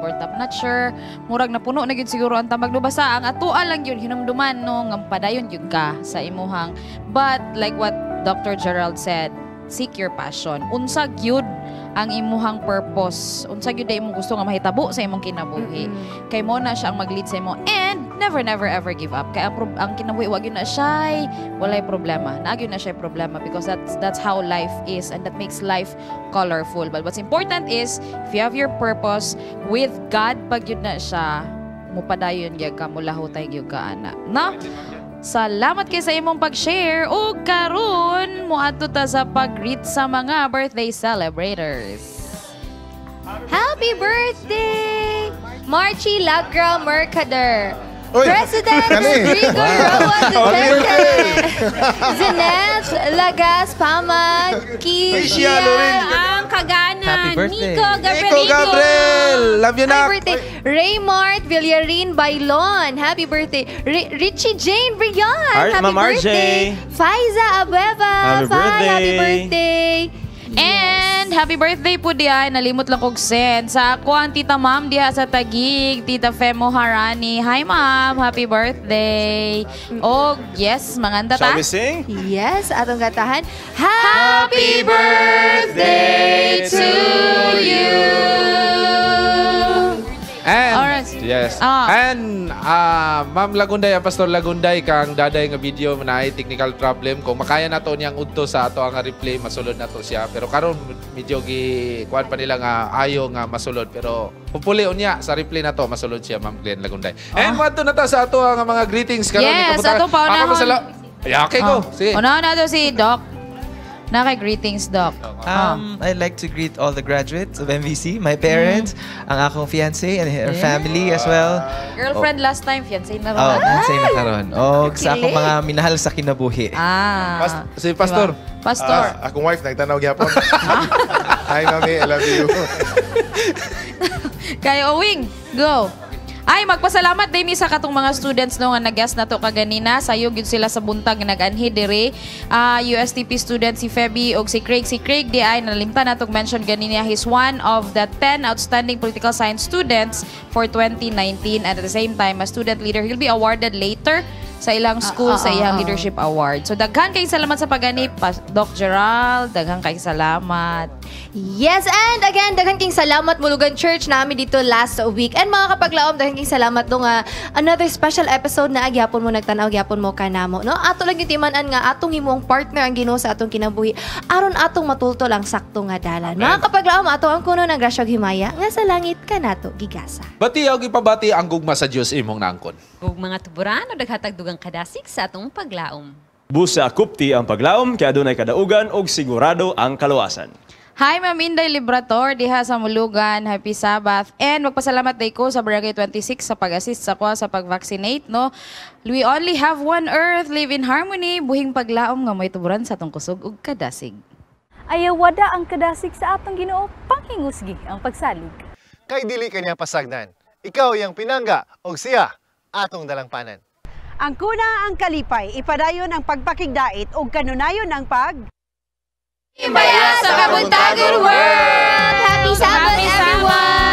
board top notcher, murag napuno na gyud siguro ang tambag, no? Basta ang atoa lang yun hinumduman, no, nga padayon gyud ka sa imuhang, but like what Dr. Gerald said, seek your passion. Unsa gyud ang imuhang purpose. Unsa gyud imong gusto nga mahitabo sa imong kinabuhi. Kay mo na siya ang mag-lead sa imo and never, never ever give up. Kay ang kinabuhi wa gyud na siya walay problema. Naa gyud na siya problema because that's how life is and that makes life colorful. But what's important is if you have your purpose with God, pag yun na siya, mupadayon gyud ka, mulahutay gyud ka ana. No? Salamat kay sa imong pag-share ug karon moadto ta sa pag-greet sa mga birthday celebrators. Happy birthday! Marchie Lagra Mercader. Uy! President Kani. Rodrigo Roa Duterte. Zinette Lagas Pama. Kia. Ang kagana. Happy birthday. Nico Gabriel. Nico Gabriel! Love you, Happy nak! birthday. Raymart Villarin Bailon. Happy birthday. Richie Jane Brion. Happy Ma'am RJ. birthday. Faiza Abueva. Happy Fai, happy birthday. birthday. And happy birthday po diay, nalimot lang kog send sa ako ang tita ma'am diha sa Taguig, Tita Femo Harani. Hi ma'am, happy birthday. Og yes, manganta ta. Shall we sing? Yes, atong katahan. Happy birthday to you. And, Alright. yes. And, Ma'am Lagunday, ang Pastor Lagunday, kang daday nga video na ay technical problem. Kung makaya na to niyang udto sa ato ang replay, masulod na to siya. Pero karon medyo gi kuan pa nila nga ayo nga masulod. Pero hopefully unya sa replay na to masulod siya, Ma'am Glenn Lagunday. And moadto na ta sa ato ang mga greetings karon. Yes, Ikabuta- atong paunahon. Ako Ay, okay, go. Sige. Unahon na to si Doc. Naka-greetings, Doc. I'd like to greet all the graduates of MVC, my parents, ang akong fiancé and her family as well. Girlfriend last time, fiancé na Oh, ron. fiancé na karon. Og sa akong mga minahal sa kinabuhi. Si Pastor. Diba? Pastor. Ah, akong wife nagtanaw gyapon. Hi, mami. I love you. Kay Owing, go. Ay, magpasalamat din mi sa katong mga students no nga nag-guest na to kaganina. Sayo gyud sila sa buntag nga nag-anhi diri. USTP student si Feby og si Craig. Si Craig di ay nalimtan natong mention ganina. He's one of the 10 outstanding political science students for 2019 and at the same time a student leader. He'll be awarded later sa ilang school sa iyang leadership award. So daghan kay salamat sa pag-ani, Doc Gerald, daghan kay salamat. Yes, and again, daghan king salamat Mulugan Church namin dito last week. And mga kapaglaom, daghan king salamat do nga another special episode na agyapon mo nagtan-aw gyapon mo kanamo, no? Ato lang yung timan-an nga atong himuong partner ang Ginoo sa atong kinabuhi aron atong matultol ang sakto nga dalan. Mga kapaglaom, ato ang kuno ng grasya ug himaya nga sa langit kanato gigasa. Bati og ipabati ang gugma sa Dios imong naangkon. Ug mga tuburan o naghatag dugang kadasig sa atong paglaom. Busa kupti ang paglaom kay adunay kadaugan ug sigurado ang kaluwasan. Hi, Ma'am Inday Librator, diha sa Mulugan. Happy Sabbath. And magpasalamat day ko sa Barangay 26 sa pag-assist sa ko sa pag-vaccinate, no? We only have one earth, live in harmony, buhing paglaom nga may tuburan sa atong kusog ug kadasig. Ayawada ang kadasig sa atong Ginoo, panghingusgi ang pagsalig. Kay dili kaniya pasagdan. Ikaw iyang pinangga og siya atong dalangpanan. Ang kuna ang kalipay, ipadayon ang pagpakigdait ug kanunayon ang pag Himbaya sa kabuntagon world! Happy Sabbath, Happy everyone!